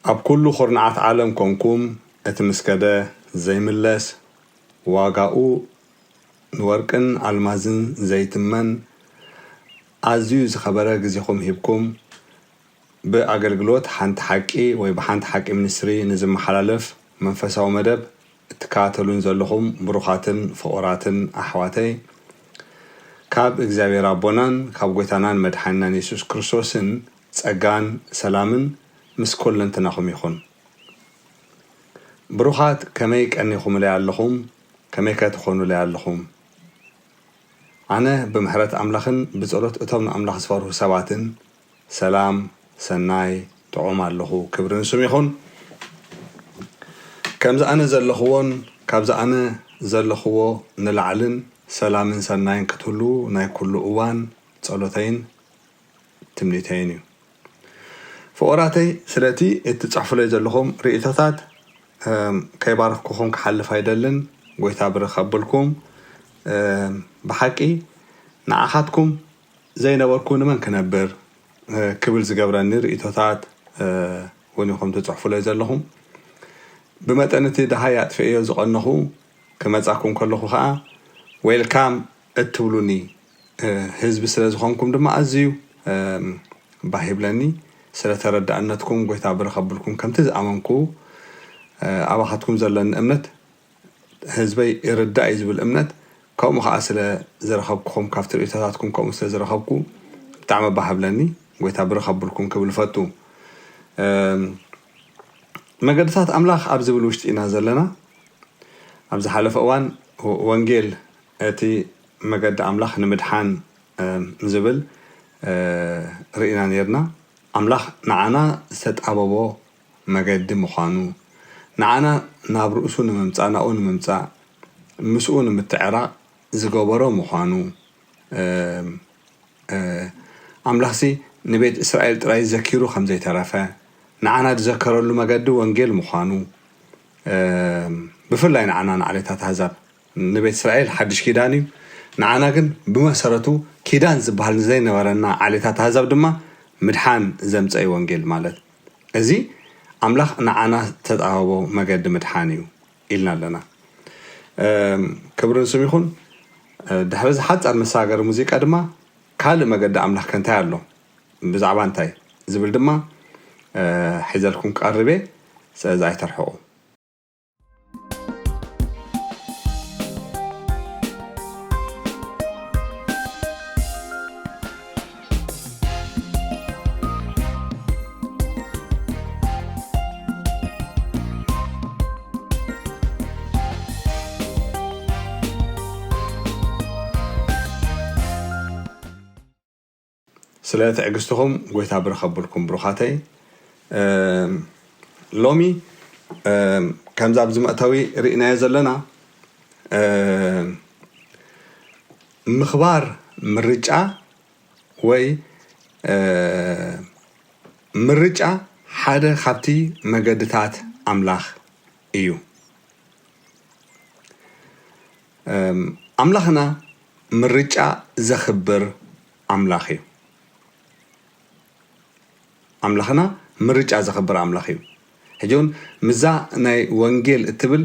ኣብ ኩሉ ኹርናዓት ዓለም ኮንኩም፣ እቲ ምስ ከደ ዘይምለስ፣ ዋጋኡ ንወርቅን ኣልማዝን ዘይትመን ኣዝዩ ዝኸበረ ግዜኹም ሂብኩም፣ ብኣገልግሎት ሓንቲ ሓቂ ወይ ብሓንቲ ሓቂ ሚኒስትሪ ንዝመሓላለፍ መንፈሳዊ መደብ እትከታተሉን ዘለኹም ብሩኻትን ፍቑራትን ኣሕዋተይ፣ ካብ እግዚኣብሔር ኣቦናን ካብ ጐይታናን መድሓኒናን የሱስ ክርስቶስን ጸጋን ሰላምን ምስ ኰለንትናኹም ይኹን። ብሩኻት፣ ከመይ ቀኒኹምለይ ኣለኹም? ከመይከ ትኾኑለይ ኣለኹም? ኣነ ብምሕረት ኣምላኽን ብጸሎት እቶም ንኣምላኽ ዝፈርሁ ሰባትን ሰላም፣ ሰናይ፣ ጥዑም ኣለኹ። ክብሪ ንስሙ ይኹን። ከምዚ ኣነ ዘለኽዎን ካብዚ ኣነ ዘለኽዎ ንላዕልን ሰላምን ሰናይን ክትህሉ ናይ ኩሉ እዋን ጸሎተይን ትምኒተይን እዩ። ፍቑራተይ፣ ስለቲ እትጽሕፉለይ ዘለኹም ርኢቶታት፣ እም፣ ከይባረኽኩኹም ክሓልፍ ኣይደልን። ጐይታ ብርኽ ኣብልኩም። እም፣ ብሓቂ ንዓኻትኩም ዘይነበርኩ ንመን ክነብር፣ እ፣ ክብል ዝገብረኒ ርኢቶታት፣ እ፣ እውን ኢኹም ትጽሕፉለይ ዘለኹም። ብመጠን እቲ ደሃይ ኣጥፍኤዮ ዝቐነኹ ክመጻኩም ከለኹ ኸኣ ዌልካም እትብሉኒ፣ እ፣ ህዝቢ ስለ ዝኾንኩም ድማ ኣዝዩ፣ እም፣ ባህ ይብለኒ። ስለ ተረዳእነትኩም ጐይታ ብርኽ ኣብልኩም። ከምቲ ዝኣመንኩ፣ እ፣ ኣባኻትኩም ዘለኒ እምነት ህዝበይ ይርዳእ እዩ ዝብል እምነት፣ ከምኡ ኸዓ ስለ ዝረኸብኩኹም፣ ካብቲ ርእይቶታትኩም ከምኡ ስለ ዝረኸብኩ ብጣዕሚ ባህ ብለኒ። ጐይታ ብርኽ ኣብልኩም ክብል እፈቱ። እም፣ መገድታት ኣምላኽ ኣብ ዝብል ውሽጢ ኢና ዘለና። ኣብ ዝሓለፈ እዋን ወ-፣ ወንጌል እቲ መገዲ ኣምላኽ ንምድሓን፣ እም፣ ዝብል፣ እ፣ ርኢና ነይርና። ኣምላኽ ንዓና ዝተጣበቦ መገዲ ምዃኑ፣ ንዓና ናብ ርእሱ ንምምጻእ፣ ናብኡ ንምምጻእ፣ ምስኡ ንምትዕራቕ ዝገበሮ ምዃኑ፣ እም፣ እ፣ ኣምላኽሲ ንቤት እስራኤል ጥራይ ዘኪሩ ከም ዘይተረፈ፣ ንዓና ዝዘከረሉ መገዲ ወንጌል ምዃኑ፣ እም፣ ብፍላይ ንዓና ንዓሌታት ኣህዛብ፣ ንቤት እስራኤል ሓድሽ ኪዳን እዩ። ንዓና ግን ብመሰረቱ ኪዳን ዝበሃል ንዘይነበረና ዓሌታት ኣህዛብ ድማ ምድሓን ዘምጸ እዩ ወንጌል ማለት። እዚ ኣምላኽ ንዓና ዝተጣበቦ መገዲ ምድሓን እዩ ኢልና ኣለና። እም፣ ክብሪ ንስሙ ይኹን። እ፣ ድሕሪ እዚ ሓጻር መሰጋገሪ ሙዚቃ ድማ ካልእ መገዲ ኣምላኽ ከ እንታይ ኣሎ? ብዛዕባ እንታይ? ዝብል ድማ፣ እ፣ ሒዘልኩም ክቐርብ እየ። ስለዚ ኣይተርሕቑ። ስለ ትዕግስትኹም ጐይታ ብርኽ ኣብልኩም ብሩኻተይ። እም፣ ሎሚ፣ እም፣ ከምዚ ኣብዚ መእተዊ ርኢናዮ ዘለና፣ እም፣ ምኽባር ምርጫ ወይ፣ እ፣ ምርጫ ሓደ ካብቲ መገድታት ኣምላኽ እዩ። እም፣ ኣምላኽና ምርጫ ዘኽብር ኣምላኽ እዩ። ኣምላኽና ምርጫ ዘኽብር ኣምላኽ እዩ። ሕጂ እውን ምስዛ ናይ ወንጌል እትብል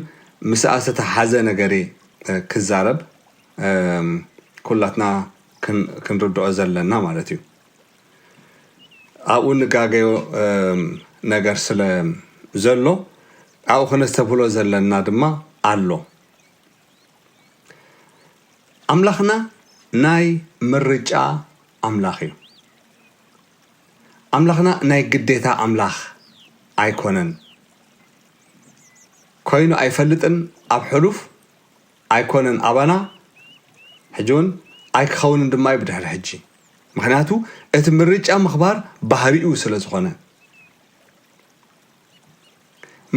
ምስኣ ዝተተሓሓዘ ነገር እየ፣ እ፣ ክዛረብ፣ እም፣ ኩላትና ክን-፣ ክንርድኦ ዘለና ማለት እዩ። ኣብኡ ንጋገዮ፣ እም፣ ነገር ስለ ዘሎ፣ ኣብኡ ክነስተብህሎ ዘለና ድማ ኣሎ። ኣምላኽና ናይ ምርጫ ኣምላኽ እዩ። ኣምላኽና ናይ ግዴታ ኣምላኽ ኣይኮነን። ኮይኑ ኣይፈልጥን፣ ኣብ ሕሉፍ ኣይኮነን ኣባና፣ ሕጂ እውን ኣይክኸውንን ድማ እዩ ብድሕሪ ሕጂ። ምኽንያቱ እቲ ምርጫ ምኽባር ባህሪኡ ስለ ዝኾነ።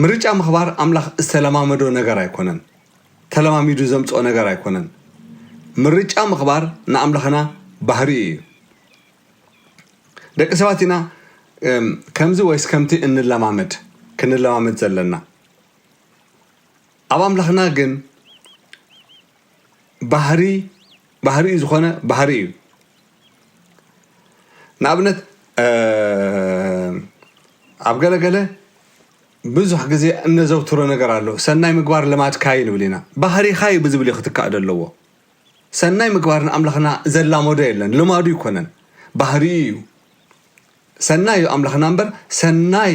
ምርጫ ምኽባር ኣምላኽ ዝተለማመዶ ነገር ኣይኮነን። ተለማሚዱ ዘምጽኦ ነገር ኣይኮነን። ምርጫ ምኽባር ንኣምላኽና ባህሪኡ እዩ። ደቂ ሰባት ኢና፣ እም፣ ከምዚ ወይስ ከምቲ እንለማመድ፣ ክንለማመድ ዘለና። ኣብ ኣምላኽና ግን ባህሪ፣ ባህሪኡ ዝኾነ ባህሪ እዩ። ንኣብነት፣ እ፣ ኣብ ገለገለ ብዙሕ ግዜ እነዘውትሮ ነገር ኣሎ። ሰናይ ምግባር ልማድካ እዩ ንብል ኢና። ባህሪኻ እዩ ብዝብል እዩ ክትካእ ዘለዎ። ሰናይ ምግባር ንኣምላኽና ዘላመዶ የለን፣ ልማዱ ይኮነን፣ ባህሪኡ እዩ። ሰናይ እዩ ኣምላኽና እምበር ሰናይ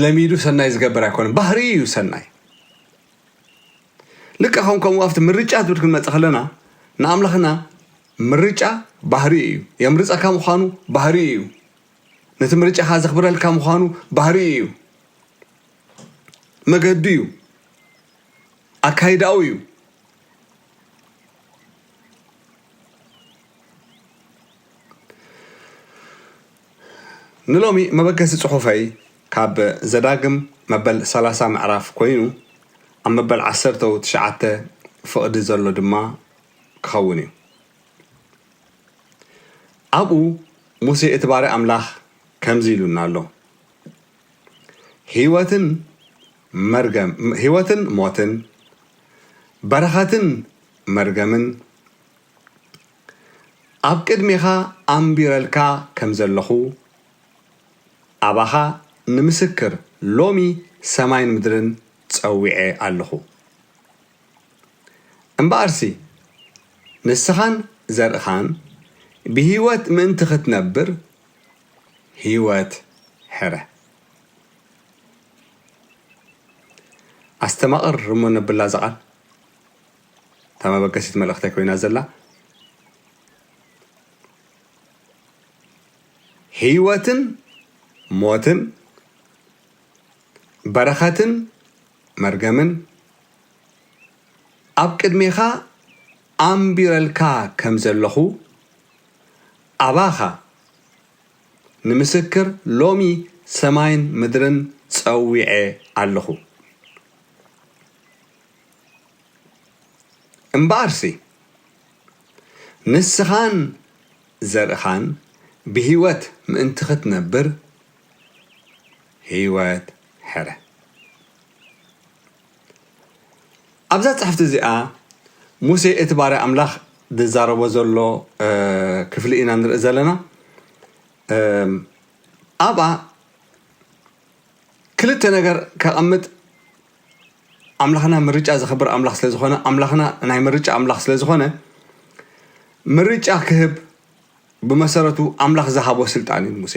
ለሚዱ ሰናይ ዝገብር ኣይኮነን፣ ባህሪኡ እዩ ሰናይ። ልክዕ ከም ከምኡ ኣብቲ ምርጫ ትብል ክንመጽእ ከለና ንኣምላኽና ምርጫ ባህሪኡ እዩ። የምርጸካ ምዃኑ ባህሪኡ እዩ። ነቲ ምርጫኻ ዘኽብረልካ ምዃኑ ባህሪኡ እዩ። መገዱ እዩ። ኣካይዳኡ እዩ። ንሎሚ መበገሲ ጽሑፈይ ካብ ዘዳግም መበል ሰላሳ ምዕራፍ ኮይኑ ኣብ መበል ዓሰርተው ትሽዓተ ፍቕዲ ዘሎ ድማ ክኸውን እዩ። ኣብኡ ሙሴ እቲ ባርያ ኣምላኽ ከምዚ ኢሉና ኣሎ። ህይወትን መርገም ህይወትን ሞትን በረኸትን መርገምን ኣብ ቅድሜኻ ኣንቢረልካ ከም ዘለኹ ኣባኻ ንምስክር ሎሚ ሰማይን ምድርን ጸዊዐ ኣለኹ። እምበኣርሲ ንስኻን ዘርእኻን ብህይወት ምእንቲ ክትነብር ህይወት ሕረ። ኣስተማቕር እሞ ነብላ እዛ ቃል። እታ መበገሲት መልእኽተይ ኮይና ዘላ ህይወትን ሞትን በረኸትን መርገምን ኣብ ቅድሜኻ ኣንቢረልካ ከም ዘለኹ ኣባኻ ንምስክር ሎሚ ሰማይን ምድርን ጸዊዐ ኣለኹ። እምበኣርሲ ንስኻን ዘርእኻን ብህይወት ምእንቲ ክትነብር ህይወት ሕረ። ኣብዛ ጽሕፍቲ እዚኣ ሙሴ እቲ ባርያ ኣምላኽ ዝዛረቦ ዘሎ ክፍሊ ኢና ንርኢ ዘለና። ኣብኣ ክልተ ነገር ከቐምጥ ኣምላኽና ምርጫ ዘኽብር ኣምላኽ ስለ ዝኾነ ኣምላኽና ናይ ምርጫ ኣምላኽ ስለ ዝኾነ ምርጫ ክህብ ብመሰረቱ ኣምላኽ ዝሃቦ ስልጣን እዩ። ሙሴ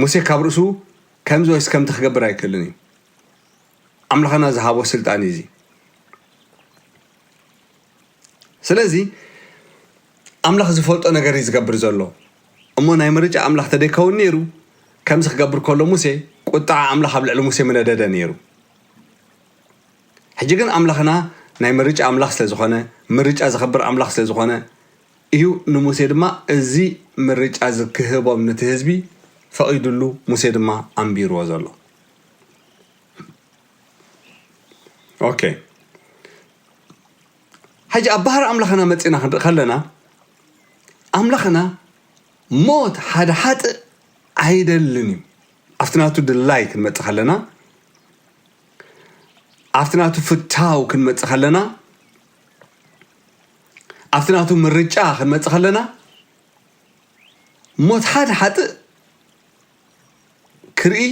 ሙሴ ካብ ርእሱ ከምዚ ወይስ ከምቲ ክገብር ኣይክእልን እዩ። ኣምላኽና ዝሃቦ ስልጣን እዩ እዚ። ስለዚ ኣምላኽ ዝፈልጦ ነገር እዩ ዝገብር ዘሎ። እሞ ናይ ምርጫ ኣምላኽ ተደይከውን ነይሩ ከምዚ ክገብር ከሎ ሙሴ ቁጣዓ ኣምላኽ ኣብ ልዕሊ ሙሴ ምነደደ ነይሩ። ሕጂ ግን ኣምላኽና ናይ ምርጫ ኣምላኽ ስለ ዝኾነ ምርጫ ዘኽብር ኣምላኽ ስለ ዝኾነ እዩ ንሙሴ ድማ እዚ ምርጫ እዚ ክህቦም ነቲ ህዝቢ ፈቒዱሉ ሙሴ ድማ ኣንቢርዎ ዘሎ። ኦኬ ሕጂ ኣብ ባህሪ ኣምላኽና መፂና ክንርኢ ከለና ኣምላኽና ሞት ሓደ ሓጥእ ኣይደልን እዩ። ኣብቲ ናቱ ድላይ ክንመፅእ ከለና ኣብቲ ናቱ ፍታው ክንመፅእ ከለና ኣብቲ ናቱ ምርጫ ክንመፅእ ከለና ሞት ሓደ ሓጥእ ክርኢ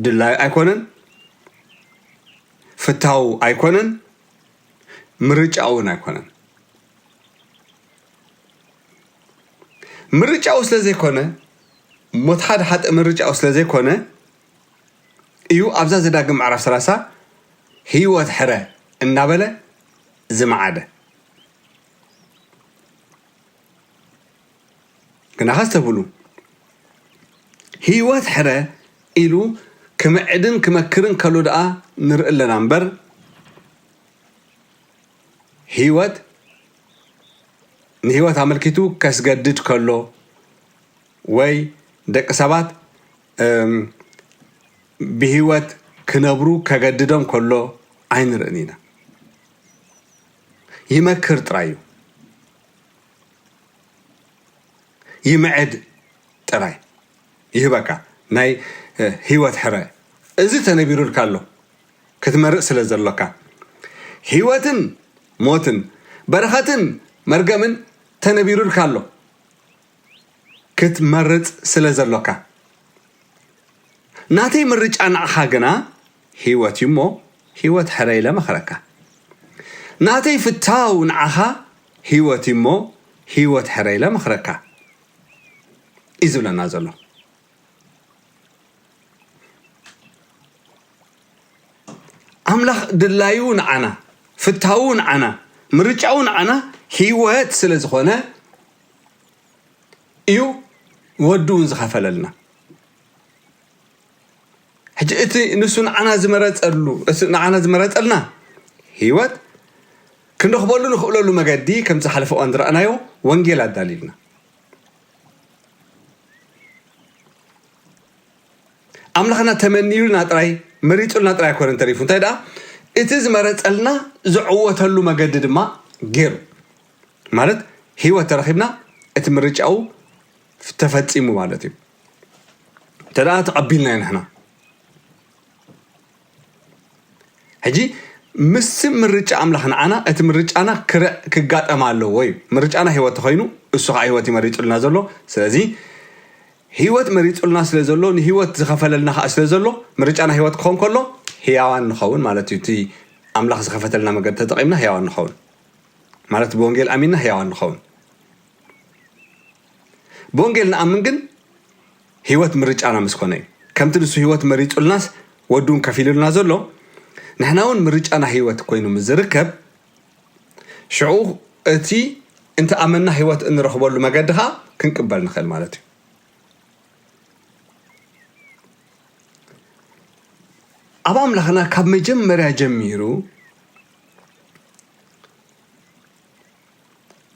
ድላዩ ኣይኮነን፣ ፍታው ኣይኮነን፣ ምርጫ እውን ኣይኮነን። ምርጫኡ ስለ ዘይኮነ ሞት ሓደ ሓጥእ ምርጫኡ ስለ ዘይኮነ እዩ ኣብዛ ዘዳግም ምዕራፍ ሰላሳ ህይወት ሕረ እናበለ ዝመዓደ። ግና ከስተብሉ ህይወት ሕረ ኢሉ ክምዕድን ክመክርን ከሎ ደኣ ንርኢ ኣለና እምበር ህይወት ንህይወት ኣመልኪቱ ከስገድድ ከሎ ወይ ደቂ ሰባት ብህይወት ክነብሩ ከገድዶም ከሎ ኣይንርእን ኢና። ይመክር ጥራይ እዩ። ይምዕድ ጥራይ ይህበካ ናይ ህይወት ሕረ እዚ ተነቢሩልካ ኣሎ ክትመርእ ስለ ዘሎካ ህይወትን ሞትን በረኸትን መርገምን ተነቢሩልካ ኣሎ ክትመርጽ ስለ ዘሎካ ናተይ ምርጫ ንዓኻ ግና ህይወት እዩ እሞ፣ ህይወት ሕረ ኢለ መኽረካ። ናተይ ፍታው ንዓኻ ህይወት እዩ እሞ፣ ህይወት ሕረ ኢለ መኽረካ እዩ ዝብለና ዘሎ። ኣምላኽ ድላዩ ንዓና፣ ፍታዉ ንዓና፣ ምርጫኡ ንዓና ህይወት ስለ ዝኾነ እዩ ወዱ እውን ዝኸፈለልና። ሕጂ እቲ ንሱ ንዓና ዝመረጸሉ፣ እሱ ንዓና ዝመረጸልና ህይወት ክንረኽበሉ ንኽእለሉ መገዲ፣ ከምቲ ዝሓለፈ እዋን ዝረኣናዮ፣ ወንጌል ኣዳልዩልና። ኣምላኽና ተመንዩልና ጥራይ፣ መሪጹልና ጥራይ ኣይኮነን ተሪፉ። እንታይ ደኣ፣ እቲ ዝመረጸልና ዝዕወተሉ መገዲ ድማ ገይሩ። ማለት፣ ህይወት ተረኺብና፣ እቲ ምርጫኡ ተፈጺሙ ማለት እዩ። እንተ ደኣ ተቐቢልናዮ ንሕና። ሕጂ፣ ምስ ምርጫ ኣምላኽ ንዓና፣ እቲ ምርጫና ክርዕ ክጋጠም ኣለዎ እዩ። ምርጫና ህይወት ተኾይኑ፣ እሱ ኸዓ ህይወት እዩ መሪጹልና ዘሎ። ስለዚ፣ ህይወት መሪጹልና ስለ ዘሎ፣ ንህይወት ዝኸፈለልና ኸዓ ስለ ዘሎ፣ ምርጫና ህይወት ክኾን ከሎ፣ ህያዋን ንኸውን ማለት እዩ። እቲ ኣምላኽ ዝኸፈተልና መገዲ ተጠቒምና ህያዋን ንኸውን። ማለት፣ ብወንጌል ኣሚንና ህያዋን ንኸውን። ብወንጌል ንኣምን ግን፣ ህይወት ምርጫና ምስ ኮነ እዩ። ከምቲ ንሱ ህይወት መሪጹልናስ፣ ወዱ እውን ከፊሉልና ዘሎ፣ ንሕና እውን ምርጫና ህይወት ኮይኑ ምስ ዝርከብ፣ ሽዑ እቲ እንተኣመንና ህይወት እንረኽበሉ መገዲ ኸዓ ክንቅበል ንኽእል ማለት እዩ። ኣብ ኣምላኽና ካብ መጀመርያ ጀሚሩ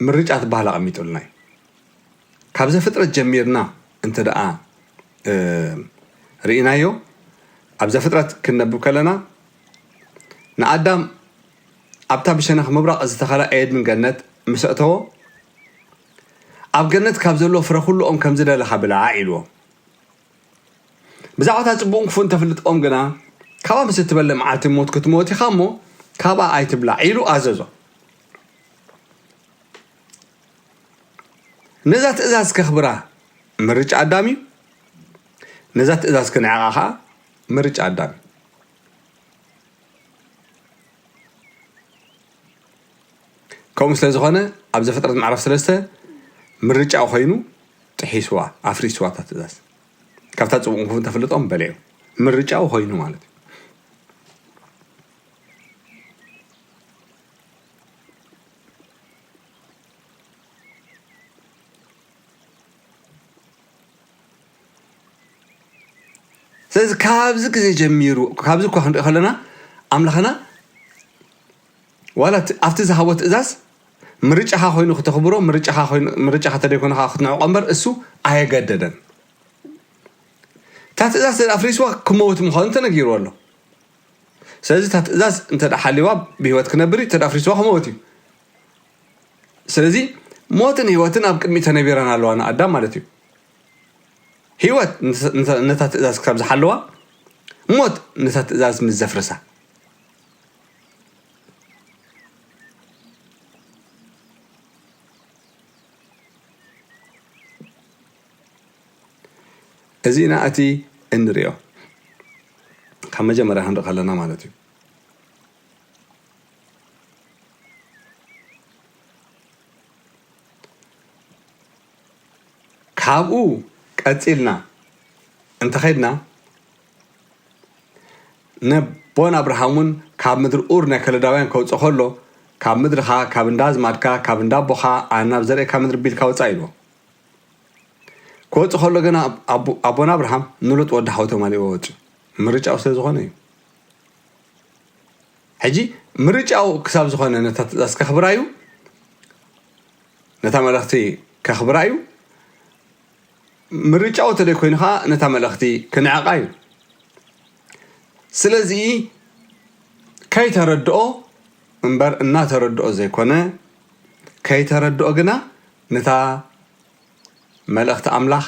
ምርጫ ትበሃል ኣቐሚጡልና እዩ። ካብ ዘፍጥረት ጀሚርና እንተ ደኣ፣ እ፣ ርኢናዮ፣ ኣብ ዘፍጥረት ክንነብብ ከለና፣ ንኣዳም ኣብታ ብሸነኽ ምብራቕ ዝተኸላ ኤድን ገነት ምስ ኣእተዎ፣ ኣብ ገነት ካብ ዘለዎ ፍረ ኩሉ ኦም ከም ዝደለኻ ብላዕ ኢልዎ። ብዛዕባ እታ ጽቡቕን ክፉእን ተፍልጥ ኦም ግና፣ ካብኣ ምስ እትበልዕ መዓልቲ ሞት ክትሞት ኢኻ እሞ፣ ካብኣ ኣይትብላዕ ኢሉ ኣዘዞ። ነዛ ትእዛዝ ከኽብራ ምርጫ ኣዳም እዩ። ነዛ ትእዛዝ ክንዕቓ ኸኣ ምርጫ ኣዳም እዩ። ከምኡ ስለ ዝኾነ፣ ኣብ ዘፍጥረት ምዕራፍ ሰለስተ ምርጫኡ ኾይኑ ጥሒስዋ፣ ኣፍሪስዋ እታ ትእዛዝ። ካብታ ጽቡቕን ክፉእን ተፍልጥ ኦም በልዑ። ምርጫኡ ኾይኑ ማለት እዩ። ስለዚ ካብዚ ግዜ ጀሚሩ፣ ካብዚ እኳ ክንርኢ ከለና፣ ኣምላኽና ዋላ እቲ፣ ኣብቲ ዝሃቦ ትእዛዝ ምርጫኻ ኮይኑ ክተኽብሮ፣ ምርጫኻ ኮይኑ፣ ምርጫኻ ተደይኮነ ከዓ ክትንዕቆ እምበር እሱ ኣየገደደን። እታ ትእዛዝ እንተ ኣፍሪስዋ ክመውት ምዃኑ ተነጊርዎ ኣሎ። ስለዚ እታ ትእዛዝ እንተ ደኣ ሓልይዋ ብህይወት ክነብር እዩ፣ እንተ ደኣ ኣፍሪስዋ ክመውት እዩ። ስለዚ ሞትን ህይወትን ኣብ ቅድሚኡ ተነቢረን ኣለዋ ንኣዳም ማለት እዩ። ህይወት ንተ-፣ ንተ-፣ ነታ ትእዛዝ ክሳብ ዝሓለዋ፣ ሞት ነታ ትእዛዝ ምስ ዘፍርሳ። እዚ ኢና እቲ እንሪኦ። ካብ መጀመርያ ክንርኢ ከለና ማለት እዩ። ካብኡ ቀጺልና እንተኸድና፣ ነቦን ኣብርሃም እውን ካብ ምድሪ ኡር ናይ ከለዳውያን ከውጽእ ከሎ፣ ካብ ምድርኻ፣ ካብ እንዳ ኣዝማድካ፣ ካብ እንዳ ኣቦኻ፣ ኣነ ናብ ዘርእካ ምድሪ ቢልካ ውጻእ ኢልዎ። ክወጽእ ከሎ ግና ኣቦ-፣ ኣቦና ኣብርሃም ንሎጥ ወዲ ሓው ተማሊእዎ ወጺኡ። ምርጫኡ ስለ ዝኾነ እዩ። ሕጂ ምርጫኡ ክሳብ ዝኾነ ነታ ትእዛዝ ከኽብራ እዩ፣ ነታ መልእኽቲ ከኽብራ እዩ። ምርጫኡ ተደይ ኮይኑ ኸዓ ነታ መልእኽቲ ክንዕቓ እዩ። ስለዚ ከይተረድኦ እምበር እናተረድኦ ዘይኮነ፣ ከይተረድኦ ግና ነታ መልእኽቲ ኣምላኽ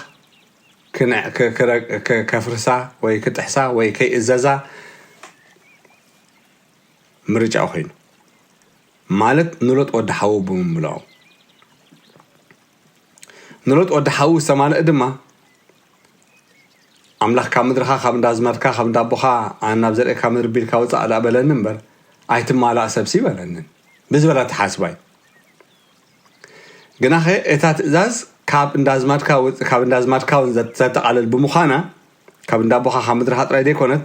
ክነ-፣ ክ-፣ ክረ-፣ ክ-፣ ከፍርሳ ወይ ክጥሕሳ ወይ ከይእዘዛ ምርጫኡ ኮይኑ፣ ማለት ንሎጥ ወዲ ሓዉ ብምምላኡ። ንሎጥ ወዲ ሓዉ ዝተማልአ ድማ ኣምላኽ ካብ ምድርኻ፣ ካብ እንዳ ኣዝማድካ፣ ካብ እንዳ ኣቦኻ፣ ኣነ ናብ ዘርእካ ምድሪ ቢልካ ውፃእ ዳኣ በለኒ እምበር፣ ኣይትማላእ ሰብሲ በለንን። ብዝበላ ተሓስባይ። ግናኸ እታ ትእዛዝ ካብ እንዳ ኣዝማድካ ውፅ-፣ ካብ እንዳ ኣዝማድካ እውን ዘት-፣ ዘጠቓልል ብምዃና፣ ካብ እንዳ ኣቦኻ፣ ካብ ምድርኻ ጥራይ ዘይኮነት፣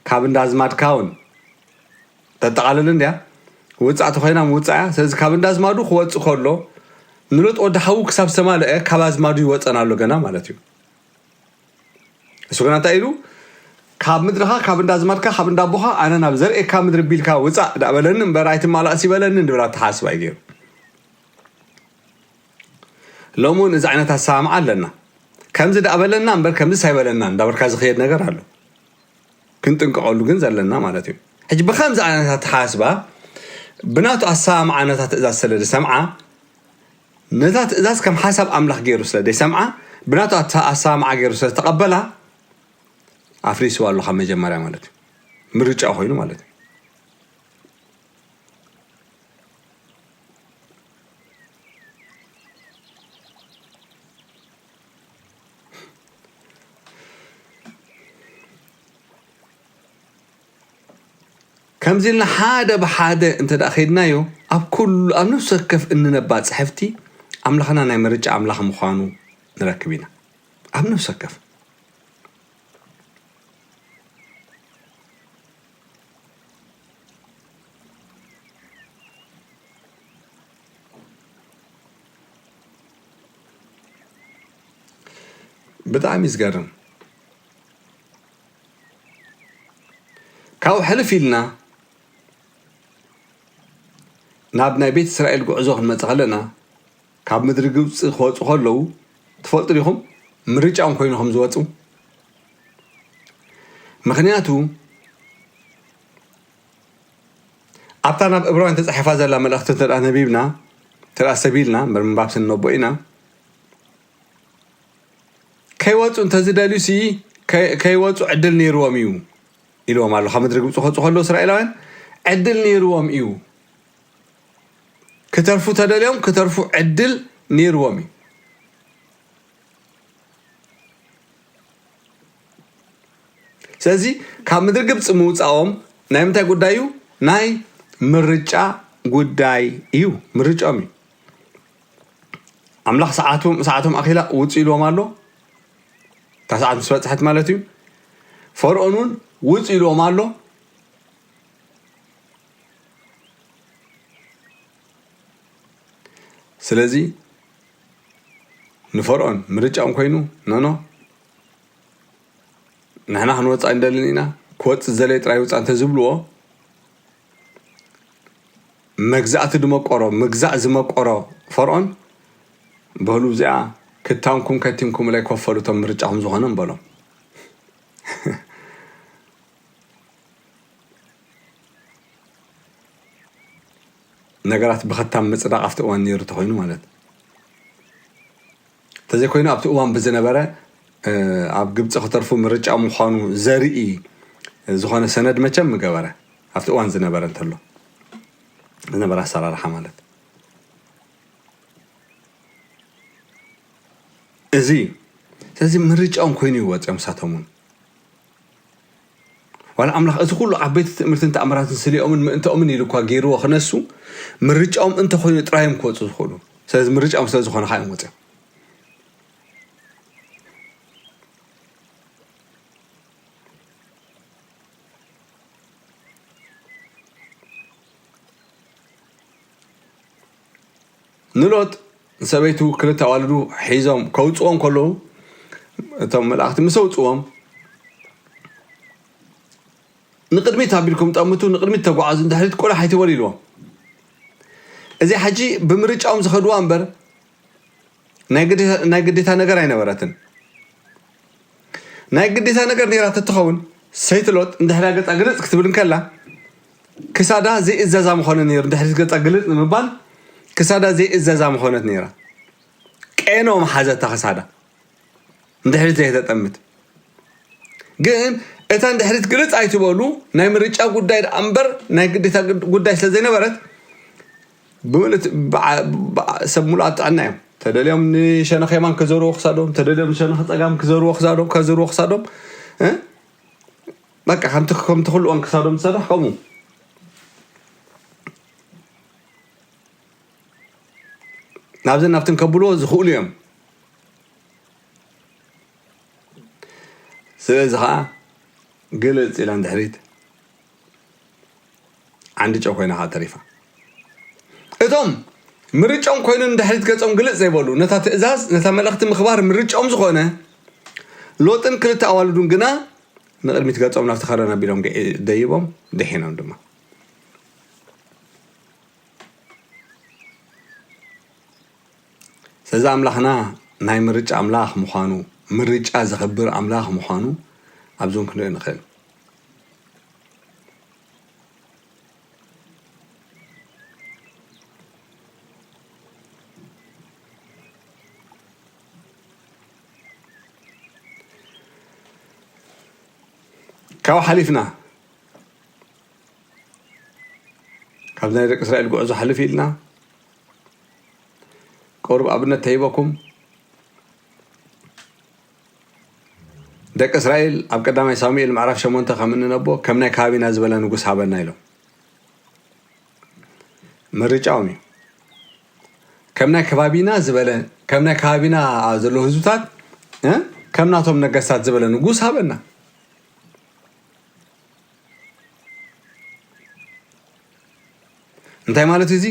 ካብ እንዳ ኣዝማድካ እውን ተጠቓልል እንድያ። ውፃእ ተኾይና ምውፃእ እያ። ስለዚ ካብ እንዳ ኣዝማዱ ክወፅእ ከሎ፣ ንሎጥ ወዲ ሓዉ ክሳብ ዝተማልአ ካብ ኣዝማዱ ይወፀን ኣሎ ገና ማለት እዩ። እሱ ግና እንታይ ኢሉ? ካብ ምድርኻ፣ ካብ እንዳ ኣዝማድካ፣ ካብ እንዳ ኣቦኻ፣ ኣነ ናብ ዘርእካ ምድሪ ቢልካ ውፃእ ዳኣ በለኒ እምበር፣ ኣይትማላእሲ በለኒ እንድብል ኣተሓስባ እዩ ገይሩ። ሎሚ እውን እዚ ዓይነት ኣሰማምዓ ኣለና። ከምዚ ዳኣ በለና እምበር፣ ከምዚ ሳይበለና እንዳበልካ ዝኸየድ ነገር ኣሎ። ክንጥንቀቐሉ ግን ዘለና ማለት እዩ። ሕጂ ብኸምዚ ዓይነት ኣተሓስባ፣ ብናቱ ኣሰማምዓ ነታ ትእዛዝ ስለ ዝሰምዓ፣ ነታ ትእዛዝ ከም ሓሳብ ኣምላኽ ገይሩ ስለ ዘይሰምዓ፣ ብናቱ ኣተ-፣ ኣሰማምዓ ገይሩ ስለ ዝተቐበላ፣ ኣፍሪስዋ ኣሎ ካብ መጀመርያ ማለት እዩ። ምርጫ ኮይኑ ማለት እዩ። ከምዚ ኢልና ሓደ ብሓደ እንተ ደኣ ኸይድናዮ፣ ኣብ ኩሉ፣ ኣብ ነፍሲ ወከፍ እንነባ ጽሕፍቲ ኣምላኽና ናይ ምርጫ ኣምላኽ ምዃኑ ንረክብ ኢና። ኣብ ነፍሲ ወከፍ። ብጣዕሚ እዩ ዝገርም። ካብኡ ሕልፍ ኢልና ናብ ናይ ቤት እስራኤል ጉዕዞ ክንመጽእ ከለና፣ ካብ ምድሪ ግብጺ ክወጹ ከለዉ፣ ትፈልጡ ዲኹም? ምርጫኦም ኮይኑ ከም ዝወጹ። ምኽንያቱ፣ ኣብታ ናብ እብራውያን ተጻሒፋ ዘላ መልእኽቲ እንተ ደኣ ነቢብና፣ እንተ ደኣ ሰብ ኢልና፣ እምበር ምንባብ ስንነቦ ኢና፣ ከይወጹ እንተ ዝደልዩ ሲ፣ ከይ-፣ ከይወጹ ዕድል ነይርዎም እዩ ኢልዎም ኣሎ። ካብ ምድሪ ግብጺ ክወጹ ከለዉ እስራኤላውያን ዕድል ነይርዎም እዩ። ክተርፉ ተደልዮም፣ ክተርፉ ዕድል ነይርዎም እዩ። ስለዚ ካብ ምድሪ ግብጺ ምውጻኦም ናይ ምንታይ ጉዳይ እዩ? ናይ ምርጫ ጉዳይ እዩ። ምርጫኦም እዩ። ኣምላኽ ሰዓቱ-፣ ሰዓቶም ኣኺላ ውጹ ኢልዎም ኣሎ። እታ ሰዓት ምስ በጽሐት ማለት እዩ። ፈርዖን እውን ውጹ ኢልዎም ኣሎ። ስለዚ ንፈርዖን ምርጫኦም ኮይኑ፣ ኖኖ፣ ንሕና ክንወጽእ ኣይንደልን ኢና፣ ክወጽእ ዝደለየ ጥራይ ይውጻእ እንተዝብልዎ፣ መግዛእቲ ዝመቆሮ፣ ምግዛእ ዝመቆሮ ፈርዖን፣ በሉ እዚኣ ክታምኩም ከቲምኩምለይ፣ ከፈሉ እቶም ምርጫኹም ዝኾነ በሎም። ነገራት ብኸታም ምጽዳቕ ኣብቲ እዋን ነይሩ ተኾይኑ ማለት። እንተዘይኮይኑ ኣብቲ እዋን ብዝነበረ፣ እ፣ ኣብ ግብጺ ክተርፉ ምርጫ ምዃኑ ዘርኢ ዝኾነ ሰነድ መቸም ምገበረ። ኣብቲ እዋን ዝነበረ እንተሎ፣ ዝነበረ ኣሰራርሓ ማለት። እዚ፣ ስለዚ ምርጫኦም ኮይኑ እዩ ወጺኦም ንሳቶም እውን። ዋላ ኣምላኽ እዚ ኩሉ ዓበይቲ ትእምርትን ተኣምራትን ስሊኦምን ምእንትኦምን ኢሉ እኳ ገይርዎ ክነሱ፣ ምርጫኦም እንተኾይኑ ጥራይ እዮም ክወጹ ዝኽእሉ። ስለዚ ምርጫኦም ስለ ዝኾነ ከዓ እዮም ወጺኦም። ንሎጥ ንሰበይቱ ክልተ ኣዋልዱ ሒዞም ከውፅዎም ከለዉ፣ እቶም መላእኽቲ ምስ ኣውፅዎም፣ "ንቕድሚት ኣቢልኩም ጠምቱ፣ ንቕድሚት ተጓዓዙ፣ ንድሕሪት ቆላሕ ኣይትበሉ" ኢልዎም። እዚ ሕጂ ብምርጫኦም ዝኸድዋ እምበር፣ ናይ ግዴታ፣ ናይ ግዴታ ነገር ኣይነበረትን። ናይ ግዴታ ነገር ነይራ ተትኸውን፣ ሰይቲ ሎጥ እንድሕሪያ ገጻ ግልጽ ክትብል እንከላ፣ ክሳዳ ዘይእዘዛ ምኾነ ነይሩ። እንድሕሪት ገጻ ግልጽ ንምባል ክሳዳ ዘይእዘዛ ምኾነት ነይራ። ቄኖ ምሓዘታ ክሳዳ፣ እንድሕሪት ዘይተጠምት። ግን እታ እንድሕሪት ግልጽ ኣይትበሉ፣ ናይ ምርጫ ጉዳይ ደኣ እምበር ናይ ግዴታ ግድ-፣ ጉዳይ ስለ ዘይነበረት፣ ብምልእቲ-፣ ብዓ-፣ ብዓ-፣ ሰብ ሙሉኣት ጥዕና እዮም። ተደልዮም ንሸነኽ የማን ክዘርዎ ክሳዶም፣ ተደልዮም ንሸነኽ ጸጋም ክዘርዎ ክሳዶም፣ ከዝርዎ ክሳዶም፣ እ? በቃ ከምቲ፣ ከምቲ ኩሉ እዋን ክሳዶም ዝሰርሕ ከምኡ። ናብዝን ናብትን ከብልዎ ዝኽእሉ እዮም። ስለዚ ኸዓ ግልጽ ኢላ ንድሕሪት ዓንዲ ጨው ኮይና ኸዓ ተሪፋ። እቶም ምርጫኦም ኮይኑ ንድሕሪት ገጾም ግልጽ ዘይበሉ፣ ነታ ትእዛዝ፣ ነታ መልእኽቲ ምኽባር ምርጫኦም ዝኾነ ሎጥን ክልተ ኣዋልዱን ግና ንቕድሚት ገጾም ናብቲ ከረን ኣቢሎም ገ-፣ ደይቦም ደሒኖም ድማ። ስለዚ ኣምላኽና ናይ ምርጫ ኣምላኽ ምዃኑ፣ ምርጫ ዘኽብር ኣምላኽ ምዃኑ ኣብዚ እውን ክንርኢ ንኽእል። ካብኡ ሓሊፍና ካብዚ ናይ ደቂ እስራኤል ጉዕዞ ሓልፍ ኢልና ቁሩብ ኣብነት ተሂበኩም። ደቂ እስራኤል ኣብ ቀዳማይ ሳሙኤል ምዕራፍ ሸሞንተ ከም እንነቦ፣ "ከም ናይ ከባቢና ዝበለ ንጉስ ሃበና" ኢሎም። ምርጫኦም እዩ። ከም ናይ ከባቢና ዝበለ፣ ከም ናይ ከባቢና ዘለዉ ህዝብታት፣ እ፣ ከም ናቶም ነገስታት ዝበለ ንጉስ ሃበና። እንታይ ማለት እዩ እዚ?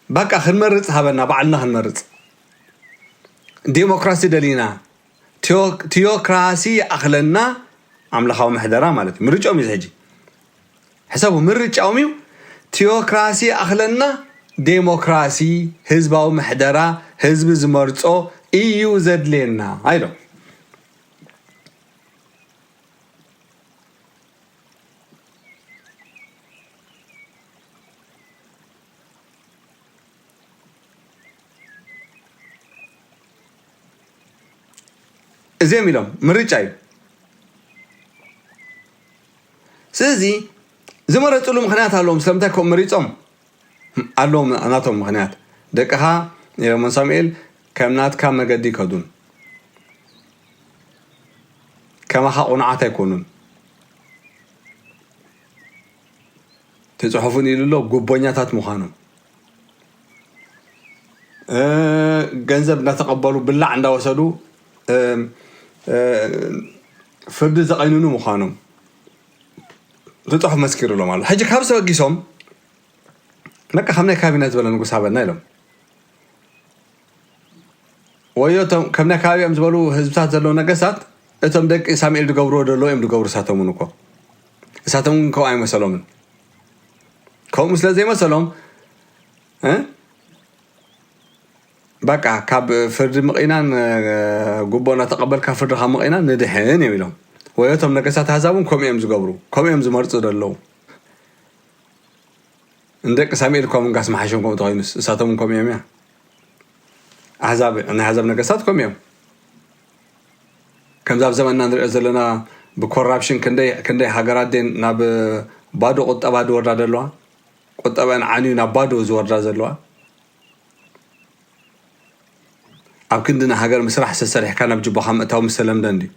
በቃ ክንመርጽ ሃበና፣ ባዕልና ክንመርጽ። ዴሞክራሲ ደሊና፣ ቲዮ-፣ ቲዮክራሲ ይኣኽለና፣ ኣምላኻዊ ምሕደራ ማለት እዩ። ምርጫኦም እዩ እዚ ሕጂ። ሕሰቡ፣ ምርጫኦም እዩ። ቲዮክራሲ ይኣኽለና፣ ዴሞክራሲ፣ ህዝባዊ ምሕደራ፣ ህዝቢ ዝመርጾ እዩ ዘድልየና ኢሎም። እዚኦም ኢሎም፣ ምርጫ እዩ። ስለዚ ዝመረፅሉ ምኽንያት ኣለዎም። ስለምንታይ ከምኡ መሪፆም? ኣለዎም ናቶም ምኽንያት። ደቅኻ፣ ኢሎሞን ሳሙኤል፣ ከም ናትካ መገዲ ይከዱን፣ ከማኻ ቁኑዓት ኣይኮኑን። ትፅሑፉን ኢሉ ኣሎ፣ ጉቦኛታት ምዃኖም። እ፣ ገንዘብ እንዳተቐበሉ፣ ብላዕ እንዳወሰዱ፣ እ፣ እ፣ ፍርዲ ዘቐይንኑ ምዃኖም እቲ ጽሑፍ መስኪሩሎም ኣሎ። ሕጂ ካብዚ ተበጊሶም፣ በቃ፣ ከም ናይ ካቢነ ዝበለ ንጉስ ሃበና ኢሎም። ወዮ እቶም ከም ናይ ከባቢኦም ዝበሉ ህዝብታት ዘለዉ ነገስታት፣ እቶም ደቂ ሳሙኤል ዝገብርዎ ዘለዉ እዮም ዝገብሩ፣ እሳቶም እውን እኮ። እሳቶም እውን ከምኡ ኣይመሰሎምን። ከምኡ ስለ ዘይመሰሎም፣ እ? በቃ፣ ካብ ፍርዲ ምቕኢናን፣ እ፣ ጉቦ እናተቐበልካ ፍርድኻ ምቕኢናን ንድሕን እዮም ኢሎም። ወዮ እቶም ነገስታት ኣህዛብ እውን ከምኡ እዮም ዝገብሩ፣ ከምኡ እዮም ዝመርጹ ዘለዉ። ንደቂ ሳሙኤል እኳ ምንጋስ መሓሸም ከምኡ ተኾይኑስ፣ እሳቶም እውን ከምኡ እዮም እያ። ኣህዛብ፣ ናይ ኣህዛብ ነገስታት ከምኡ እዮም። ከምዚ ኣብ ዘመንና ንሪኦ ዘለና ብኮራፕሽን ክንደይ፣ ክንደይ ሃገራት ደን ናብ ባዶ ቁጠባ ዝወርዳ ዘለዋ፣ ቁጠባን ዓንዩ ናብ ባዶ ዝወርዳ ዘለዋ። ኣብ ክንዲ ንሃገር ምስራሕ ሰሰሪሕካ ናብ ጅባኻ ምእታው ምስ ተለምደ እንድዩ።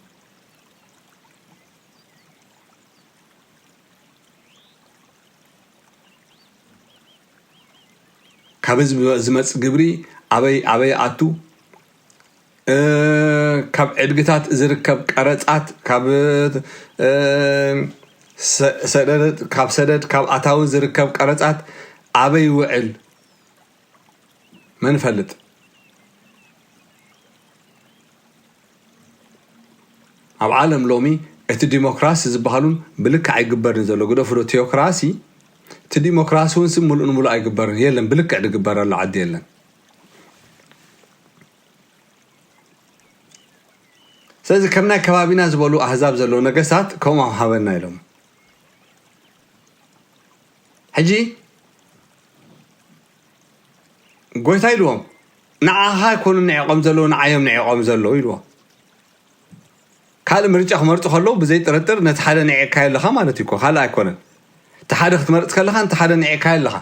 ካብ ህዝቢ ዝመጽእ ግብሪ ኣበይ፣ ኣበይ ኣቱ? እ፣ ካብ ዕድግታት ዝርከብ ቀረጻት፣ ካብ፣ እ፣ ሰ-፣ ሰደድ፣ ካብ ሰደድ፣ ካብ ኣታዊ ዝርከብ ቀረጻት ኣበይ ይውዕል? መን ይፈልጥ? ኣብ ዓለም ሎሚ እቲ ዲሞክራሲ ዝበሃሉን ብልክዕ ኣይግበርን ዘሎ። ግደፉ ዶ ቲዮክራሲ፣ እቲ ዲሞክራሲ እውን ሲ ምሉእ ንምሉእ ኣይግበርን። የለን፣ ብልክዕ ዝግበር ኣሎ ዓዲ የለን። ስለዚ ከም ናይ ከባቢና ዝበሉ ኣህዛብ ዘለዉ ነገስታት ከምኡ ሃበና ኢሎም። ሕጂ ጎይታ ኢልዎም፣ "ንዓኻ ኣይኮኑን ንዒቖም ዘለዉ፣ ንዓዮም ንዒቖም ዘለዉ" ኢልዎም። ካልእ ምርጫ ክመርጹ ከለዉ ብዘይ ጥርጥር ነቲ ሓደ ንዒቕካዮ ኣለኻ ማለት እዩ እኮ፣ ካልእ ኣይኮነን። እቲ ሓደ ክትመርጽ ከለኻ ነቲ ሓደ ንዒቕካዮ ኣለኻ።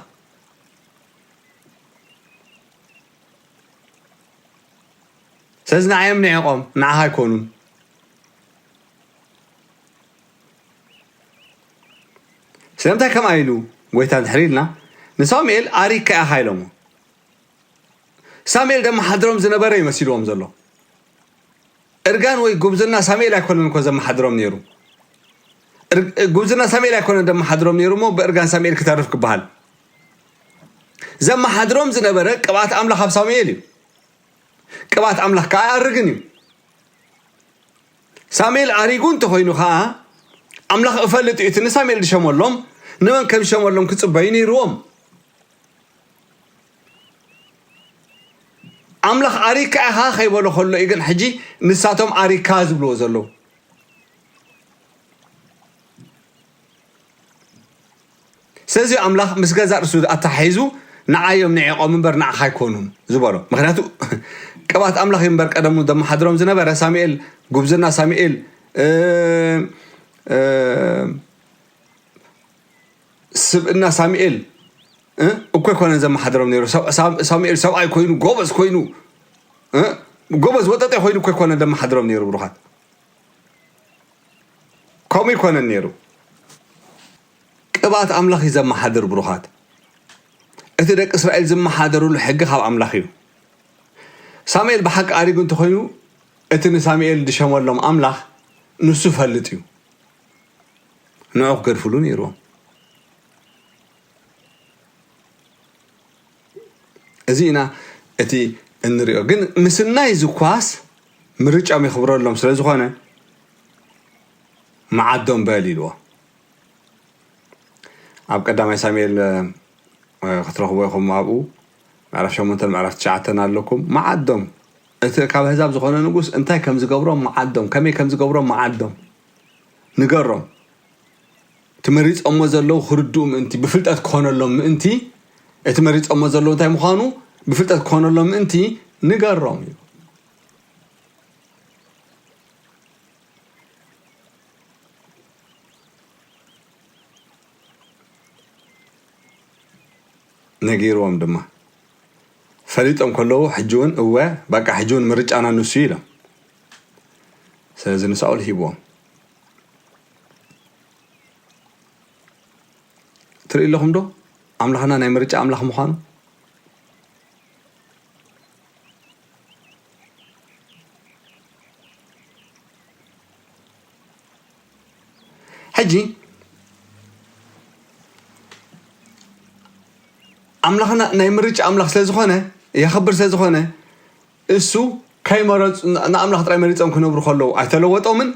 ስለዚ ንዓዮም ንዕቆም፣ ንዓኻ ኣይኮኑን። ስለምንታይ ከምኣ ኢሉ ጎይታ እንድሕር ኢልና፣ ንሳሙኤል ኣሪካ ኢኻ ኢሎሞ። ሳሙኤል ደመሓድሮም ዝነበረ ይመሲልዎም ዘሎ። እርጋን ወይ ጉብዝና ሳሙኤል ኣይኮነን እኮ ዘመሓድሮም ነይሩ። እር-፣ ጉብዝና ሳሙኤል ኣይኮነን ዘመሓድሮም ነይሩ እሞ ብእርጋን ሳሙኤል ክተርፍ ክበሃል። ዘመሓድሮም ዝነበረ ቅብኣት ኣምላኽ ኣብ ሳሙኤል እዩ። ቅብኣት ኣምላኽ ከዓ ኣይኣርግን እዩ። ሳሙኤል ኣሪጉ እንተኾይኑ ከዓ ኣምላኽ እፈልጥ እዩ። እቲ ንሳሙኤል ዝሸመሎም ንመን ከም ዝሸመሎም ክጽበዩ ነይርዎም። ኣምላኽ ኣሪካ ኢኻ ከይበሎ ከሎ እዩ ግን ሕጂ ንሳቶም ኣሪካ ዝብልዎ ዘለዉ። ስለዚ ኣምላኽ ምስ ገዛእ ርእሱ ኣተሓሒዙ ንዓዮም ንዒቖም እምበር ንዓኻ ኣይኮኑን ዝበሎ። ምኽንያቱ ቅብኣት ኣምላኽ እዩ እምበር ቀደሙ ዘመሓድሮም ዝነበረ ሳሙኤል፣ ጉብዝና ሳሙኤል፣ እ፣ እ፣ ስብእና ሳሙኤል፣ እ፣ እኮ ኣይኮነን ዘመሓድሮም ነይሩ። ሰብ-፣ ሳም-፣ ሳሙኤል ሰብኣይ ኮይኑ፣ ጎበዝ ኮይኑ፣ እ፣ ጎበዝ ወጠጤ ኮይኑ እኮ ኣይኮነን ዘመሓድሮም ነይሩ ብሩኻት። ከምኡ ኣይኮነን ነይሩ። ቅብኣት ኣምላኽ እዩ ዘመሓድር ብሩኻት። እቲ ደቂ እስራኤል ዝመሓደሩሉ ሕጊ ካብ ኣምላኽ እዩ። ሳሙኤል ብሓቂ ኣሪጉ እንተኾይኑ፣ እቲ ንሳሙኤል ዝሸመሎም ኣምላኽ ንሱ ፈልጥ እዩ። ንዑ ክገድፍሉ ነይርዎም። እዚ ኢና እቲ እንሪኦ። ግን ምስናይ ዝኳስ ምርጫም የኽብረሎም ስለ ዝኾነ መዓዶም በል ኢልዎ። ኣብ ቀዳማይ ሳሙኤል፣ እ፣ ክትረኽቦ ኢኹም ኣብኡ ምዕራፍ ሸሞንተን ምዕራፍ ትሽዓተን ኣለኩም። መዓዶም እቲ ካብ ኣህዛብ ዝኾነ ንጉስ እንታይ ከም ዝገብሮም መዓዶም፣ ከመይ ከም ዝገብሮም መዓዶም ንገሮም። እቲ መሪጾሞ ዘለዉ ክርድኡ ምእንቲ፣ ብፍልጠት ክኾነሎም ምእንቲ፣ እቲ መሪጾሞ ዘለዉ እንታይ ምዃኑ ብፍልጠት ክኾነሎም ምእንቲ ንገሮም እዩ። ነጊርዎም ድማ። ፈሊጦም ከለዉ ሕጂ እውን እወ፣ በቃ ሕጂ እውን ምርጫና ንሱ እዩ ኢሎም። ስለዚ ንሳኦል ሂብዎም። ትርኢ ኣለኹም ዶ? ኣምላኽና ናይ ምርጫ ኣምላኽ ምዃኑ። ሕጂ ኣምላኽና ናይ ምርጫ ኣምላኽ ስለ ዝኾነ፣ የኽብር ስለ ዝኾነ፣ እሱ ከይመረጹ፣ ን-፣ ንኣምላኽ ጥራይ መሪጾም ክነብሩ ከለዉ ኣይተለወጦምን፣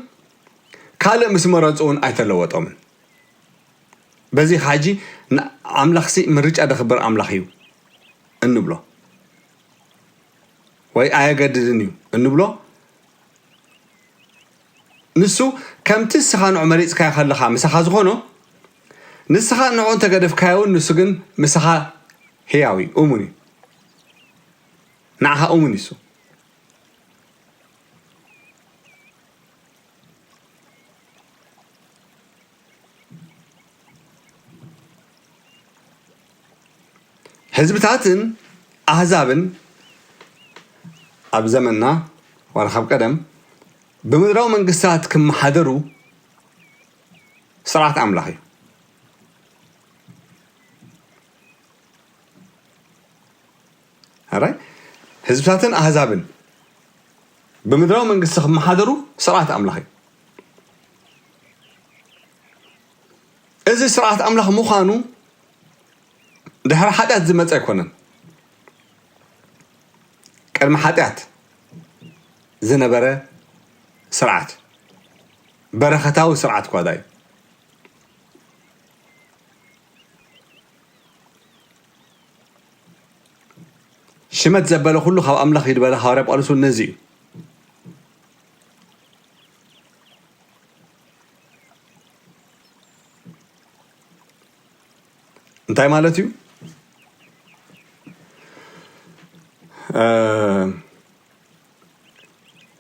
ካልእ ምስ መረጹ እውን ኣይተለወጦምን። በዚ ኸዓ ሕጂ ን-፣ ኣምላኽሲ ምርጫ ደኽብር ኣምላኽ እዩ እንብሎ፣ ወይ ኣየገድድን እዩ እንብሎ፣ ንሱ ከምቲ ንስኻ ንዑ መሪጽካዮ ከለኻ ምሳኻ ዝኾኖ፣ ንስኻ ንዑ እንተገደፍካዮ እውን ንሱ ግን ምሳኻ ህያው እዩ፣ እሙን እዩ። ንዓኻ እሙን እዩ እሱ። ህዝብታትን ኣህዛብን ኣብ ዘመንና ዋላ ካብ ቀደም ብምድራዊ መንግስታት ክመሓደሩ ስርዓት ኣምላኽ እዩ። ኣራይ ህዝብታትን ኣህዛብን ብምድራዊ መንግስቲ ክመሓደሩ ስርዓት ኣምላኽ እዩ። እዚ ስርዓት ኣምላኽ ምዃኑ ድሕሪ ሓጢኣት ዝመጸ ኣይኮነን። ቅድሚ ሓጢኣት ዝነበረ ስርዓት፣ በረኸታዊ ስርዓት እኳ ዳዩ። ሽመት ዘበለ ኩሉ ካብ ኣምላኽ እዩ ዝበለ ሃዋርያ ጳውሎስ እውን ነዚ እዩ። እንታይ ማለት እዩ? እ፣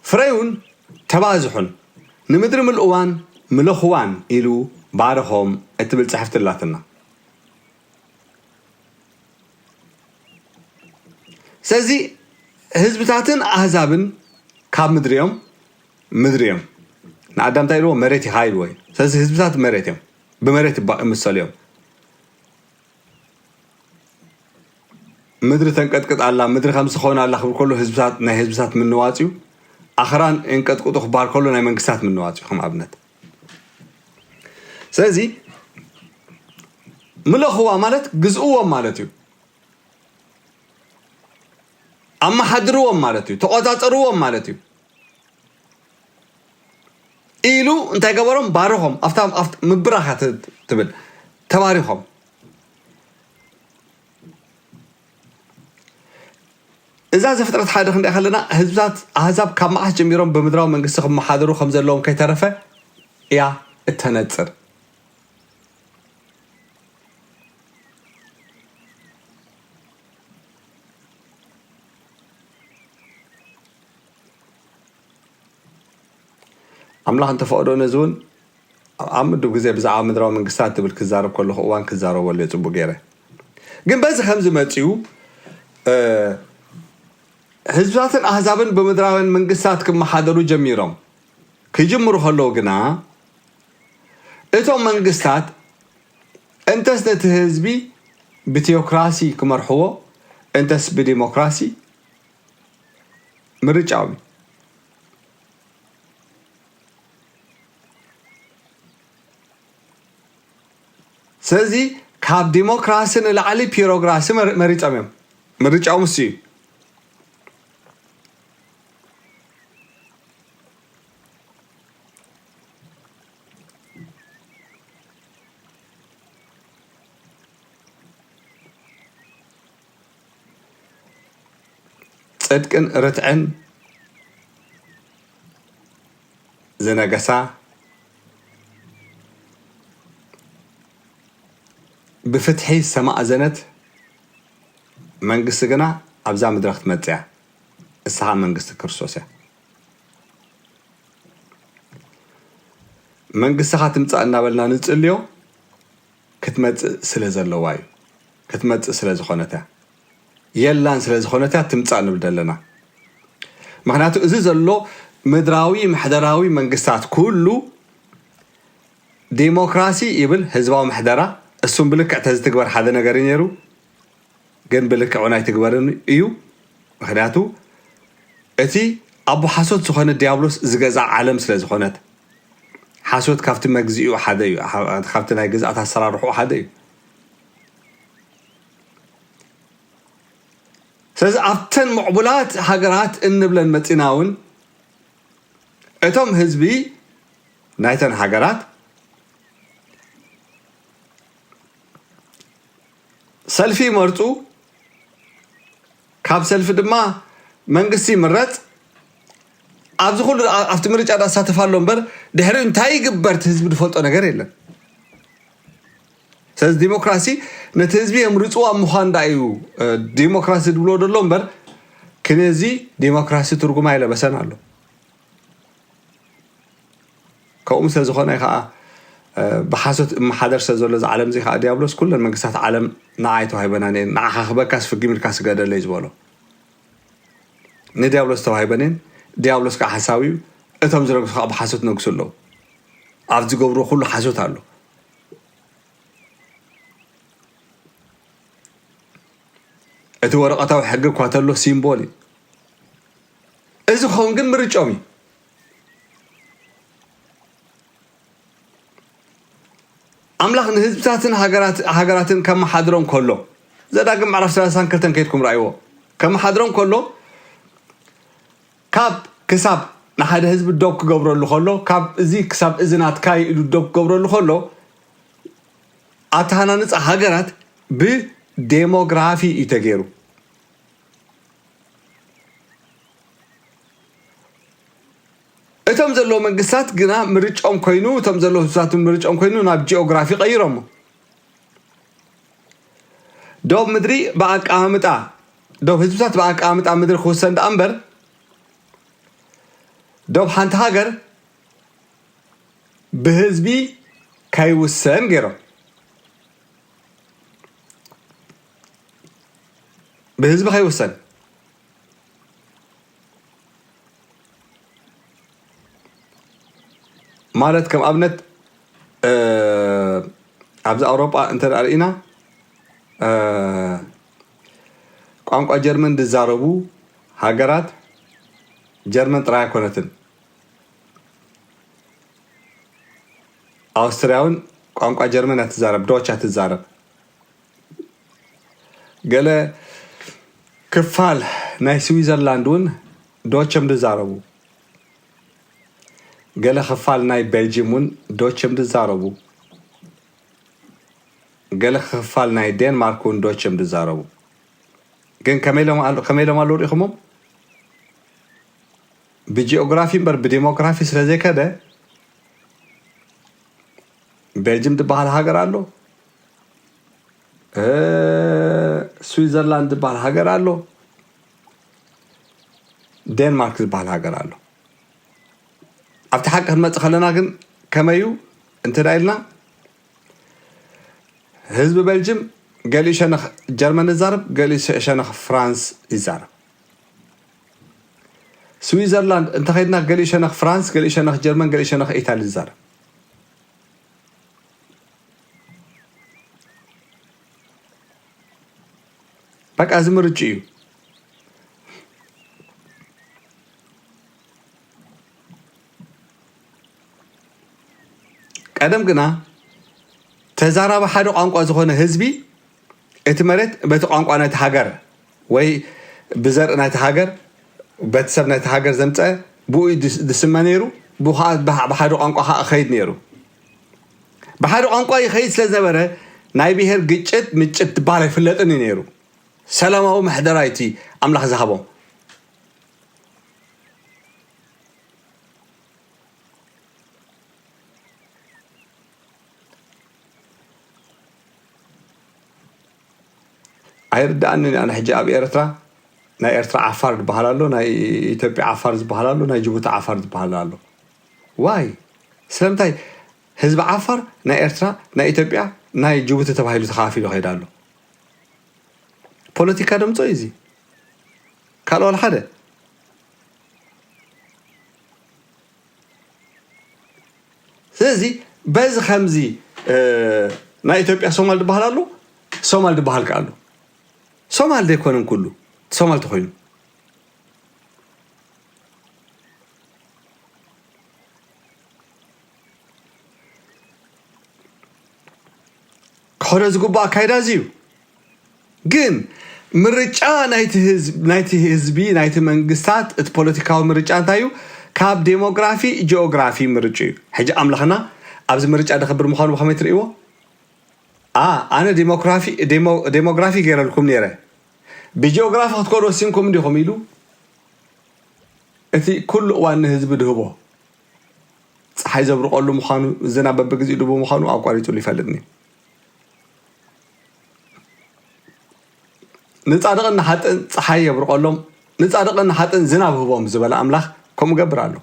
ፍረዩን ተባዝሑን፣ ንምድሪ ምልእዋን ምለኽዋን ኢሉ ባረኾም እትብል ጽሕፍቲ ኣላትና። ስለዚ ህዝብታትን ኣህዛብን ካብ ምድሪ እዮም። ምድሪ እዮም። ንኣዳም እንታይ ኢልዎ? መሬት ኢኻ ኢልዎ እዩ። ስለዚ ህዝብታት መሬት እዮም። ብመሬት ይባ- ይምሰሉ እዮም። ምድሪ ተንቀጥቅጥ ኣላ፣ ምድሪ ከምዚ ክኸውን ኣላ ክብል ከሎ ህዝብታት፣ ናይ ህዝብታት ምንዋጽ እዩ። ኣኽራን የንቀጥቅጡ ክበሃል ከሎ ናይ መንግስታት ምንዋጽ እዩ። ከም ኣብነት፣ ስለዚ ምለኽዋ ማለት ግዝእዎም ማለት እዩ። ኣመሓድርዎም ማለት እዩ። ተቆጻጸርዎም ማለት እዩ። ኢሉ እንታይ ገበሮም? ባረኾም። ኣብታ ኣብታ ምብራኻ ት- ትብል፣ ተባሪኾም። እዛ ዘፍጥረት ሓደ ክንሪኣ ከለና ህዝብታት ኣህዛብ ካብ መዓስ ጀሚሮም ብምድራዊ መንግስቲ ክመሓደሩ ከም ዘለዎም ከይተረፈ እያ እተነጽር። ኣምላኽ እንተፈቕዶ ነዚ እውን ኣብ ምድብ ግዜ ብዛዕባ ምድራዊ መንግስታት ትብል ክዛረብ ከለኹ እዋን ክዛረበሉ እየ ጽቡቅ ገይረ። ግን በዚ ከምዚ መጺኡ፣ እ፣ ህዝብታትን ኣህዛብን ብምድራውያን መንግስታት ክመሓደሩ ጀሚሮም። ክጅምሩ ከለዉ ግና እቶም መንግስታት እንተስ ነቲ ህዝቢ ብቴዎክራሲ ክመርሕዎ እንተስ ብዲሞክራሲ ምርጫዊ። ስለዚ ካብ ዲሞክራሲ ንላዕሊ ፒሮግራሲ መር- መሪጾም እዮም። ምርጫኦም እሱ እዩ። ጽድቅን ርትዕን ዝነገሳ፣ ብፍትሒ ዝተማእዘነት መንግስቲ ግና ኣብዛ ምድሪ ክትመጽእ እያ። እሳ ኸኣ መንግስቲ ክርስቶስ እያ። መንግስትኻ ትምጻእ እናበልና ንጽልዮ፣ ክትመጽእ ስለ ዘለዋ እዩ። ክትመጽእ ስለ ዝኾነት እያ። የላን ስለ ዝኾነት እያ ትምጻእ ንብል ዘለና። ምኽንያቱ እዚ ዘሎ ምድራዊ ምሕደራዊ መንግስታት ኩሉ ዲሞክራሲ ይብል፣ ህዝባዊ ምሕደራ፣ እሱም ብልክዕ ተዝትግበር ሓደ ነገር እዩ ነይሩ። ግን ብልክዕ እውን ኣይትግበርን እዩ። ምኽንያቱ እቲ ኣቦ ሓሶት ዝኾነ ዲያብሎስ ዝገዝኣ ዓለም ስለ ዝኾነት፣ ሓሶት ካብቲ መግዚኡ ሓደ እዩ፣ ሓ- ካብቲ ናይ ግዝኣት ኣሰራርሕኡ ሓደ እዩ። ስለዚ ኣብተን ምዕቡላት ሃገራት እንብለን መጺና እውን እቶም ህዝቢ ናይተን ሃገራት ሰልፊ ይመርጹ። ካብ ሰልፊ ድማ መንግስቲ ይምረጽ። ኣብዚ ኩሉ ኣ- ኣብቲ ምርጫ ዳሳተፍ ኣሎ እምበር ድሕሪኡ እንታይ ይግበር እቲ ህዝቢ ዝፈልጦ ነገር የለን። ስለዚ ዲሞክራሲ ነቲ ህዝቢ የምርፅዋ ምዃን ዳ እዩ እ፣ ዲሞክራሲ ዝብሎ ዘሎ እምበር ክነዚ ዲሞክራሲ ትርጉም ኣይለበሰን ኣሎ። ከምኡ ስለ ዝኾነ ከዓ እ፣ ብሓሶት እመሓደር ስለ ዘሎ እዚ ዓለም እዚ ከዓ ዲያብሎስ ኩለን መንግስታት ዓለም ንዓይ ተዋሂበናን እየን፣ ንዓኻ ክበካ ስፍግም ኢልካ ስገደለይ ዝበሎ ንዲያብሎስ ተዋሂበን እየን። ዲያብሎስ ከዓ ሓሳዊ እዩ። እቶም ዝነግሱ ከዓ ብሓሶት ነግሱ ኣለዉ። ኣብ ዝገብርዎ ኩሉ ሓሶት ኣሎ። እቲ ወረቐታዊ ሕጊ እኳ ተሎ ሲምቦል እዩ። እዚ ክኸውን ግን ምርጫኦም እዩ። ኣምላኽ ንህዝብታትን ሃገራት- ሃገራትን ከመሓድሮም ከሎ ዘዳግም ምዕራፍ ሰላሳን ክልተን ከይድኩም ረኣይዎ። ከመሓድሮም ከሎ ካብ ክሳብ ንሓደ ህዝቢ ዶብ ክገብረሉ ከሎ ካብ እዚ ክሳብ እዚ ናትካ ኢሉ ዶብ ክገብረሉ ከሎ ኣተሃናንፃ ሃገራት ብዴሞግራፊ እዩ ተገይሩ። እቶም ዘለዉ መንግስታት ግና ምርጫኦም ኮይኑ እቶም ዘለዉ ህዝብታት ምርጫኦም ኮይኑ ናብ ጂኦግራፊ ቀይሮሞ። ዶብ ምድሪ ብኣቀማምጣ ዶብ ህዝብታት ብኣቀማምጣ ምድሪ ክውሰን ደኣ እምበር ዶብ ሓንቲ ሃገር ብህዝቢ ከይውሰን ገይሮም። ብህዝቢ ከይውሰን ማለት ከም ኣብነት ኣብዚ ኣውሮጳ እንተ ርኢና ቋንቋ ጀርመን ዝዛረቡ ሃገራት ጀርመን ጥራይ ኣይኮነትን። ኣውስትርያ እውን ቋንቋ ጀርመን እያ ትዛረብ፣ ዶች እያ ትዛረብ። ገለ ክፋል ናይ ስዊዘርላንድ እውን ዶች እዮም ዝዛረቡ። ገለ ክፋል ናይ ቤልጅም እውን ዶች እዮም ዝዛረቡ። ገለ ክፋል ናይ ዴንማርክ እውን ዶች እዮም ዝዛረቡ። ግን ከመይ ኢሎም ኣል- ከመይ ኢሎም ኣለዉ ርኢኹሞም? ብጂኦግራፊ እምበር ብዲሞግራፊ ስለ ዘይከደ ቤልጅም ዝበሃል ሃገር ኣሎ፣ ስዊዘርላንድ ዝበሃል ሃገር ኣሎ፣ ዴንማርክ ዝበሃል ሃገር ኣሎ። ኣብቲ ሓቂ ክንመፅእ ከለና ግን ከመዩ እንተ ኢልና ህዝቢ ቤልጅም ገሊኡ ሸነኽ ጀርመን ይዛረብ፣ ገሊኡ ሸነኽ ፍራንስ ይዛረብ። ስዊዘርላንድ እንተኸይድና ገሊኡ ሸነኽ ፍራንስ፣ ገሊኡ ሸነኽ ጀርመን፣ ገሊኡ ሸነኽ ኢታሊ ይዛረብ። በቃ እዚ ምርጭ እዩ። ቀደም ግና ተዛራቢ ሓደ ቋንቋ ዝኾነ ህዝቢ እቲ መሬት በቲ ቋንቋ ናይቲ ሃገር ወይ ብዘርኢ ናይቲ ሃገር በቲ ሰብ ናይቲ ሃገር ዘምፀ ብኡ እዩ ዝስ- ዝስመ ነይሩ። ብኡ ከዓ ብሓ- ብሓደ ቋንቋ ከዓ እኸይድ ነይሩ። ብሓደ ቋንቋ ይኸይድ ስለ ዝነበረ ናይ ብሄር ግጭት ምጭት ዝበሃል ኣይፍለጥን እዩ ነይሩ። ሰላማዊ መሕደራ እቲ ኣምላኽ ዝሃቦም። ኣይርዳእንን ኣነ ሕጂ ኣብ ኤርትራ ናይ ኤርትራ ዓፋር ዝበሃል ኣሎ፣ ናይ ኢትዮጵያ ዓፋር ዝበሃል ኣሎ፣ ናይ ጅቡቲ ዓፋር ዝበሃል ኣሎ። ዋይ ስለምንታይ ህዝቢ ዓፋር ናይ ኤርትራ ናይ ኢትዮጵያ ናይ ጅቡቲ ተባሂሉ ተኸፋፊሉ ይኸይድ ኣሎ? ፖለቲካ ደምጾ እዩ እዚ። ካልኦ ሓደ ስለዚ በዚ ከምዚ ናይ ኢትዮጵያ ሶማል ዝበሃል ኣሎ፣ ሶማል ዝበሃል ከ ኣሎ። ሶማል ዘይኮነን ኩሉ ሶማል ተኮይኑ ክኸዶ ዝግባእ ኣካይዳ እዚ እዩ። ግን ምርጫ ናይቲ ህዝቢ ናይቲ መንግስታት እቲ ፖለቲካዊ ምርጫ እንታይ እዩ? ካብ ዴሞግራፊ ጂኦግራፊ ምርጭ እዩ። ሕጂ ኣምላኽና ኣብዚ ምርጫ ደኸብር ምዃኑ ብኸመይ ትርእይዎ? ኣነ ዴሞግራፊ ገይረልኩም ነይረ፣ ብጂኦግራፊ ክትከዱ ወሲንኩም እንዲኹም ኢሉ እቲ ኩሉ እዋን ንህዝቢ ድህቦ ፀሓይ ዘብርቐሉ ምዃኑ ዝናብ በብግዜኡ ድቡ ምዃኑ ኣቋሪፅሉ ይፈልጥኒ። ንፃድቕን ንሓጥን ፀሓይ የብርቐሎም፣ ንፃድቕን ንሓጥን ዝናብ ህቦም ዝበለ ኣምላኽ ከምኡ ገብር ኣሎ።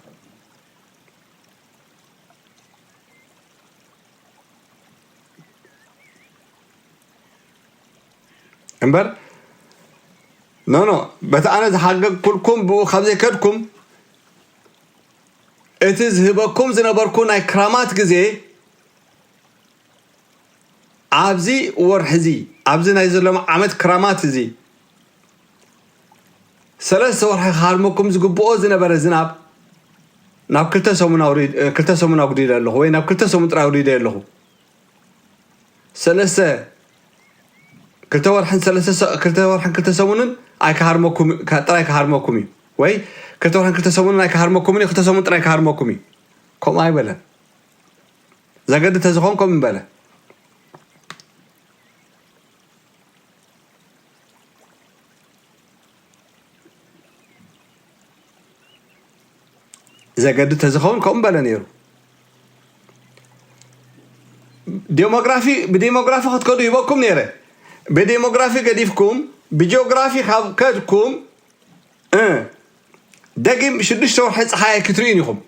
እምበር ኖኖ በቲ ኣነ ዝሓገግኩልኩም ብኡ ካብ ዘይከድኩም እቲ ዝህበኩም ዝነበርኩ ናይ ክራማት ግዜ ኣብዚ ወርሒ እዚ ኣብዚ ናይ ዘለማ ዓመት ክራማት እዚ ሰለስተ ወርሒ ክሃርመኩም ዝግብኦ ዝነበረ ዝናብ ናብ ክልተ ሰሙን ኣውሪ- ክልተ ሰሙን ኣጉዲለ ኣለኹ ወይ ናብ ክልተ ሰሙን ጥራይ ኣውሪደ ኣለኹ። ሰለስተ ክልተ ወርሕን ሰለስተ ሰ- ክልተ ወርሕን ክልተ ሰሙንን ኣይክሃርመኩም ካ- ጥራይ ክሃርመኩም እዩ ወይ ክልተ ወርሕን ክልተ ሰሙንን ኣይክሃርመኩምን እዩ ክልተ ሰሙን ጥራይ ክሃርመኩም እዩ። ከምኡ ኣይበለን። ዘገድ ተዝኾን ከምኡ ምበለ። ዘገድ ተዝኸውን ከምኡ በለ ነይሩ። ዴሞግራፊ ብዴሞግራፊ ክትከዱ ሂበኩም ነይረ። ብዴሞግራፊ ገዲፍኩም ብጂኦግራፊ ካብ ከድኩም እ፣ ደጊም ሽዱሽተ ወርሒ ፀሓይ ኣይክትርእዩን ኢኹም።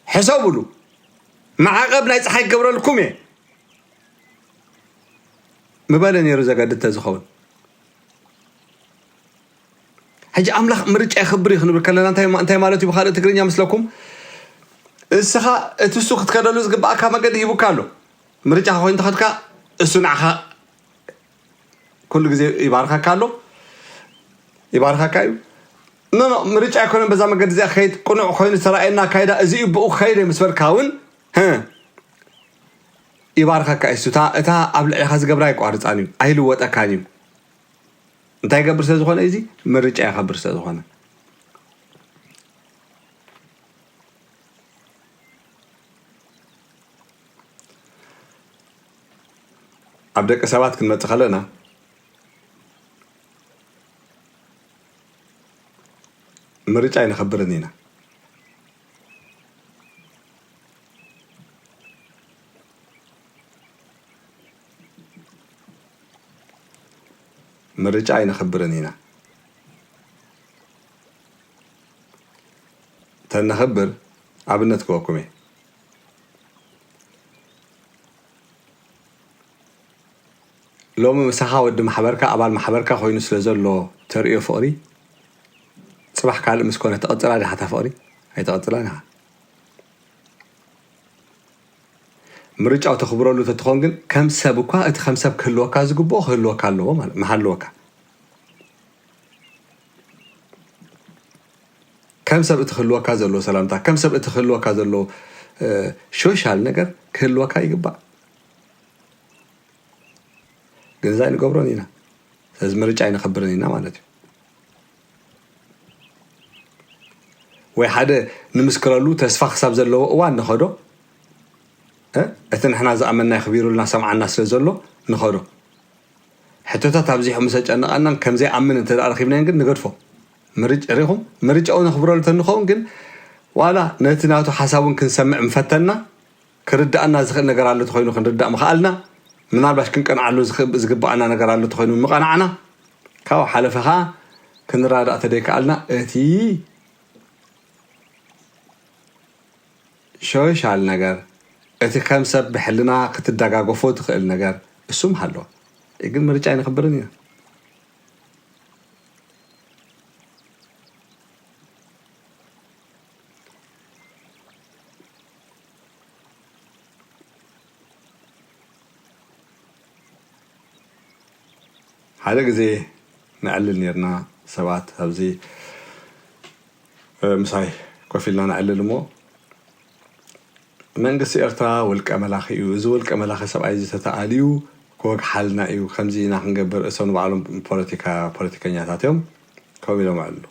ሕሰቡሉ። ማዕቐብ ናይ ፀሓይ ክገብረልኩም እየ ምበለ ነይሩ ዘገድ ተዝኸውን። ሕጂ ኣምላኽ ምርጫ የኽብር እዩ ክንብል ከለና እንታይ ማ- እንታይ ማለት እዩ? ብኻልእ ትግርኛ ምስለኩም እስኻ እቲ እሱ ክትከደሉ ዝግባእካ መገዲ ሂቡካ ኣሎ። ምርጫ ኮይኑ ተኸድካ እሱ ንዓኻ ኩሉ ግዜ ይባርኸካ ኣሎ፣ ይባርኸካ እዩ። ኖ ኖ፣ ምርጫ ኣይኮነን። በዛ መገዲ እዚኣ ክኸይድ ቅኑዕ ኮይኑ ዝተረኣየና ኣካይዳ እዚ እዩ፣ ብኡ ክኸይድ እየ ምስ በልካ እውን፣ ህ፣ ይባርኸካ እዩ። እታ፣ እታ ኣብ ልዕኻ ዝገብራ ኣይቋርፃን እዩ፣ ኣይልወጠካን እዩ። እንታይ ይገብር ስለ ዝኾነ? እዚ ምርጫ ይኸብር ስለ ዝኾነ። ኣብ ደቂ ሰባት ክንመጽእ ከለና፣ ምርጫ ኣይነኸብርን ኢና። ምርጫ ኣይነኸብርን ኢና። ተነኸብር፣ ኣብነት ክበኩም እየ። ሎሚ ምሳኻ ወዲ ማሕበርካ፣ ኣባል ማሕበርካ ኮይኑ ስለ ዘሎ ተርእዮ ፍቕሪ፣ ጽባሕ ካልእ ምስ ኮነ ትቕጽላ ዲኻ እታ ፍቕሪ? ኣይትቕጽላን ኢኻ። ምርጫው ተኽብረሉ ተትኾን ግን፣ ከም ሰብ እኳ እቲ ከም ሰብ ክህልወካ ዝግብኦ ክህልወካ ኣለዎ ማለት፣ ምሃለወካ። ከም ሰብ እቲ ክህልወካ ዘለዎ ሰላምታ፣ ከም ሰብ እቲ ክህልወካ ዘለዎ፣ እ፣ ሾሻል ነገር ክህልወካ ይግባእ። ግን እዛ ኣይንገብሮን ኢና። ስለዚ ምርጫ ኣይነኸብርን ኢና ማለት እዩ። ወይ ሓደ ንምስክረሉ ተስፋ ክሳብ ዘለዎ እዋን ንኸዶ፣ እ፣ እቲ ንሕና ዝኣመንና የኽቢሩልና ሰምዓና ስለ ዘሎ ንኸዶ። ሕቶታት ኣብዚሑ ምስ ኣጨነቐናን ከም ዘይኣምን እንተ ደኣ ረኺብናዮን ግን ንገድፎ። ምርጭ-፣ ርኢኹም? ምርጫኡ ነኽብረሉ እንተንኸውን ግን ዋላ ነቲ ናቱ ሓሳብ እውን ክንሰምዕ ምፈተንና፣ ክርድኣና ዝኽእል ነገር ኣሎ ተኾይኑ ክንርዳእ ምኽኣልና፣ ምናልባሽ ክንቀንዓሉ ዝኽ-፣ ዝግብኣና ነገር ኣሎ ተኾይኑ ምቐናዕና፣ ካብኡ ሓለፈ ኸኣ ክንረዳእ ተደይከኣልና እቲ ሾሻል ነገር፣ እቲ ከም ሰብ ብሕልና ክትደጋገፎ ትኽእል ነገር፣ እሱም ሃለዋ። ግን ምርጫ ኣይነኽብርን ኢና። ሓደ ግዜ ነዕልል ኔርና፣ ሰባት ኣብዚ፣ እ፣ ምሳይ ኮፍ ኢልና ነዕልል እሞ፣ መንግስቲ ኤርትራ ውልቀ መላኺ እዩ። እዚ ውልቀ መላኺ ሰብኣይ እዚ ተተኣልዩ ክወግሓልና እዩ። ከምዚ ኢና ክንገብር፣ እሶም ንባዕሎም ፖለቲካ፣ ፖለቲከኛታት እዮም። ከምኡ ኢሎም ኣዕልሉ።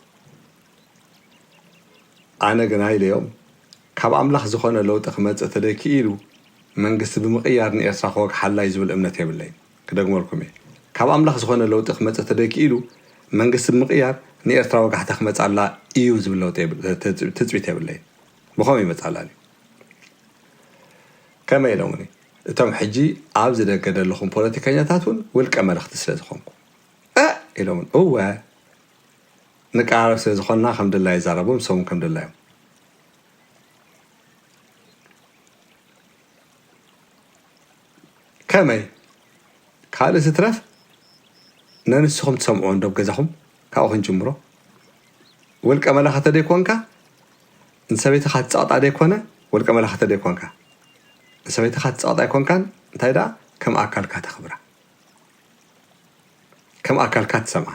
ኣነ ግና ኢለዮም፣ ካብ ኣምላኽ ዝኾነ ለውጢ ክመጽእ ተደይክኢሉ፣ መንግስቲ ብምቕያር ንኤርትራ ክወግሓላ እዩ ዝብል እምነት የብለይን። ክደግመልኩም እየ። ካብ ኣምላኽ ዝኾነ ለውጢ ክመጽእ ተደይክኢሉ፣ መንግስቲ ብምቕያር ንኤርትራ ወጋሕታ ክመጻላ እዩ ዝብል ለውጢ የብል-፣ ተ-፣ ተ-፣ ትጽቢት የብለይን። ብኸምኡ ይመጻላ እዩ። ከመይ ኢሎምኒ? እቶም ሕጂ ኣብዚ ደገ ዘለኹም ፖለቲከኛታት እውን ውልቀ መለኽቲ ስለ ዝኾንኩ። እ! ኢሎምኒ። እወ፣ ንቀራረብ ስለ ዝኾንና ከም ድላዩ ይዛረቡ፣ ንሶም እውን ከም ድላዮም። ከመይ? ካልእ ዝትረፍ ነንስኹም ትሰምዕዎ እንዶ ኣብ ገዛኹም፣ ካብኡ ክንጅምሮ። ውልቀ መላኺ ተደይኮንካ፣ ንሰበይትኻ ትጸቕጣ ደይኮነ፣ ውልቀ መላኺ ተደይኮንካ፣ ንሰበይትኻ ትጸቕጣ ኣይኮንካን፣ እንታይ ደኣ ከም ኣካልካ ተኽብራ። ከም ኣካልካ ትሰምዓ፣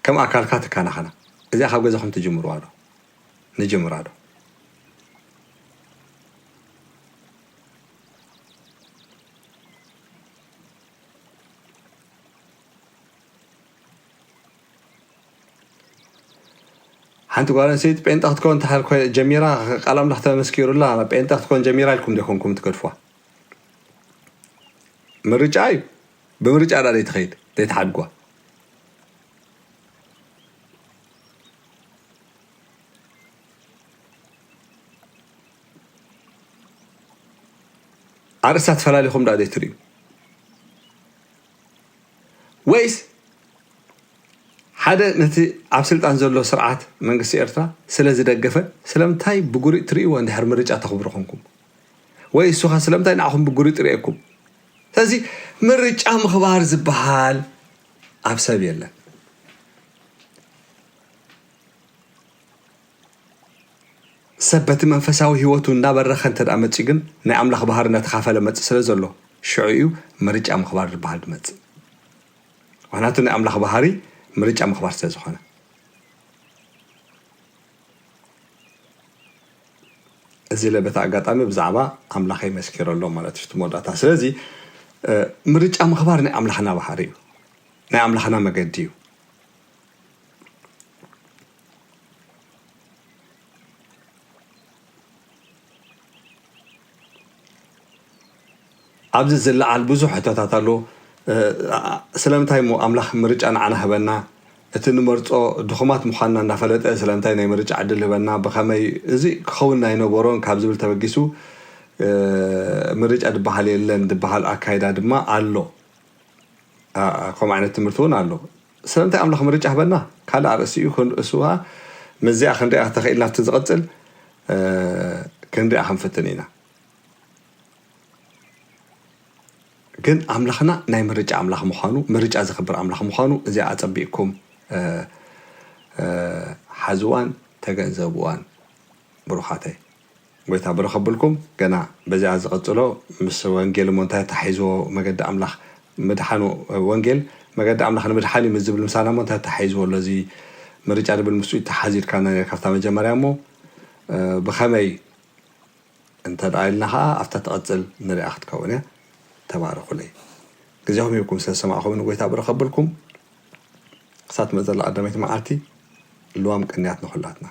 ከም ኣካልካ ትከናኸና። እዚኣ ካብ ገዛኹም ትጅምርዋ ዶ? ንጅምራ ዶ? ሓንቲ ጓል ኣንስተይቲ ጴንጠ ክትከውን እንተሓር ኮ-፣ ጀሚራ፣ ቃል ኣምላኽ ተመስኪሩላ፣ ጴንጠ ክትከውን ጀሚራ ኢልኩም ዲኹም ትገድፍዋ? ምርጫ እዩ። ብምርጫ ዳ ዘይትኸይድ፣ ዘይትሓድጓ? ኣርእስታት ፈላሊኹም ዳ ዘይትርእዩ? ወይስ ሓደ ነቲ ኣብ ስልጣን ዘሎ ስርዓት መንግስቲ ኤርትራ ስለ ዝደገፈ፣ ስለምንታይ ብጉሪእ ትርእይዎ እንድሕር ምርጫ ተኽብሩ ኮንኩም? ወይ እሱኻ ስለምንታይ ንዓኹም ብጉሪእ ትርእየኩም? ስለዚ ምርጫ ምኽባር ዝበሃል ኣብ ሰብ የለን። ሰብ በቲ መንፈሳዊ ህይወቱ እንዳበረኸ እንተ ደኣ መጺኡ ግን፣ ናይ ኣምላኽ ባህሪ እናተኻፈለ መጽእ ስለ ዘሎ፣ ሽዑ እዩ ምርጫ ምኽባር ዝበሃል ዝመጽእ። ምኽንያቱ ናይ ኣምላኽ ባህሪ ምርጫ ምኽባር ስለ ዝኾነ። እዚ ኢለ በቲ ኣጋጣሚ ብዛዕባ ኣምላኸይ መስኪረ ኣሎ ማለት እዩ፣ እቲ መወዳእታ። ስለዚ፣ እ፣ ምርጫ ምኽባር ናይ ኣምላኽና ባህሪ እዩ፣ ናይ ኣምላኽና መገዲ እዩ። ኣብዚ ዝለዓል ብዙሕ ሕቶታት ኣሎ። እ፣ ስለምንታይ እሞ ኣምላኽ ምርጫ ንዓና ህበና? እቲ ንመርጾ ድኹማት ምዃንና እናፈለጠ ስለምንታይ ናይ ምርጫ ዕድል ህበና? ብኸመይ እዚ ክኸውን ኣይነበሮን ካብ ዝብል ተበጊሱ፣ እ፣ ምርጫ ዝበሃል የለን ዝበሃል ኣካይዳ ድማ ኣሎ። ኣ-፣ ከምኡ ዓይነት ትምህርቲ እውን ኣሎ። ስለምንታይ ኣምላኽ ምርጫ ህበና? ካልእ ኣርእስቲ እዩ። ክንርእስዋ ምስዚኣ ክንሪኣ ተኽኢልና ኣብቲ ዝቕጽል፣ እ፣ ክንሪኣ ክንፍትን ኢና። ግን ኣምላኽና ናይ ምርጫ ኣምላኽ ምዃኑ፣ ምርጫ ዘኽብር ኣምላኽ ምዃኑ እዚኣ ኣጸቢቕኩም፣ እ፣ እ፣ ሓዝዋን ተገንዘብዋን ብሩኻተይ። ጎይታ ብሩኽ ከብልኩም። ገና በዚኣ ዝቐጽሎ ምስ ወንጌል እሞ እንታይ ተታሒዝዎ መገዲ ኣምላኽ ምድሓኑ፣ ወንጌል መገዲ ኣምላኽ ንምድሓን እዩ ምስ ዝብል ምሳና እሞ እንታይ ተታሒዝዎ ኣሎ እዚ ምርጫ ዝብል ምስኡ ይተሓዝ ኢልካና ነይርካ ካብታ መጀመርያ እሞ፣ እ፣ ብኸመይ እንተ ደኣ ኢልና ኸዓ ኣብታ ትቐጽል ንሪኣ ክትከውን እያ። ተባረኹለይ። ግዜኹም ሂብኩም ስለ ዝሰማዕኹም ንጎይታ ብሩኽ ከብልኩም። ክሳብ ትመጽእ ዘላ ቀዳመይቲ መዓልቲ ልዋም ቅንያት ንኹላትና።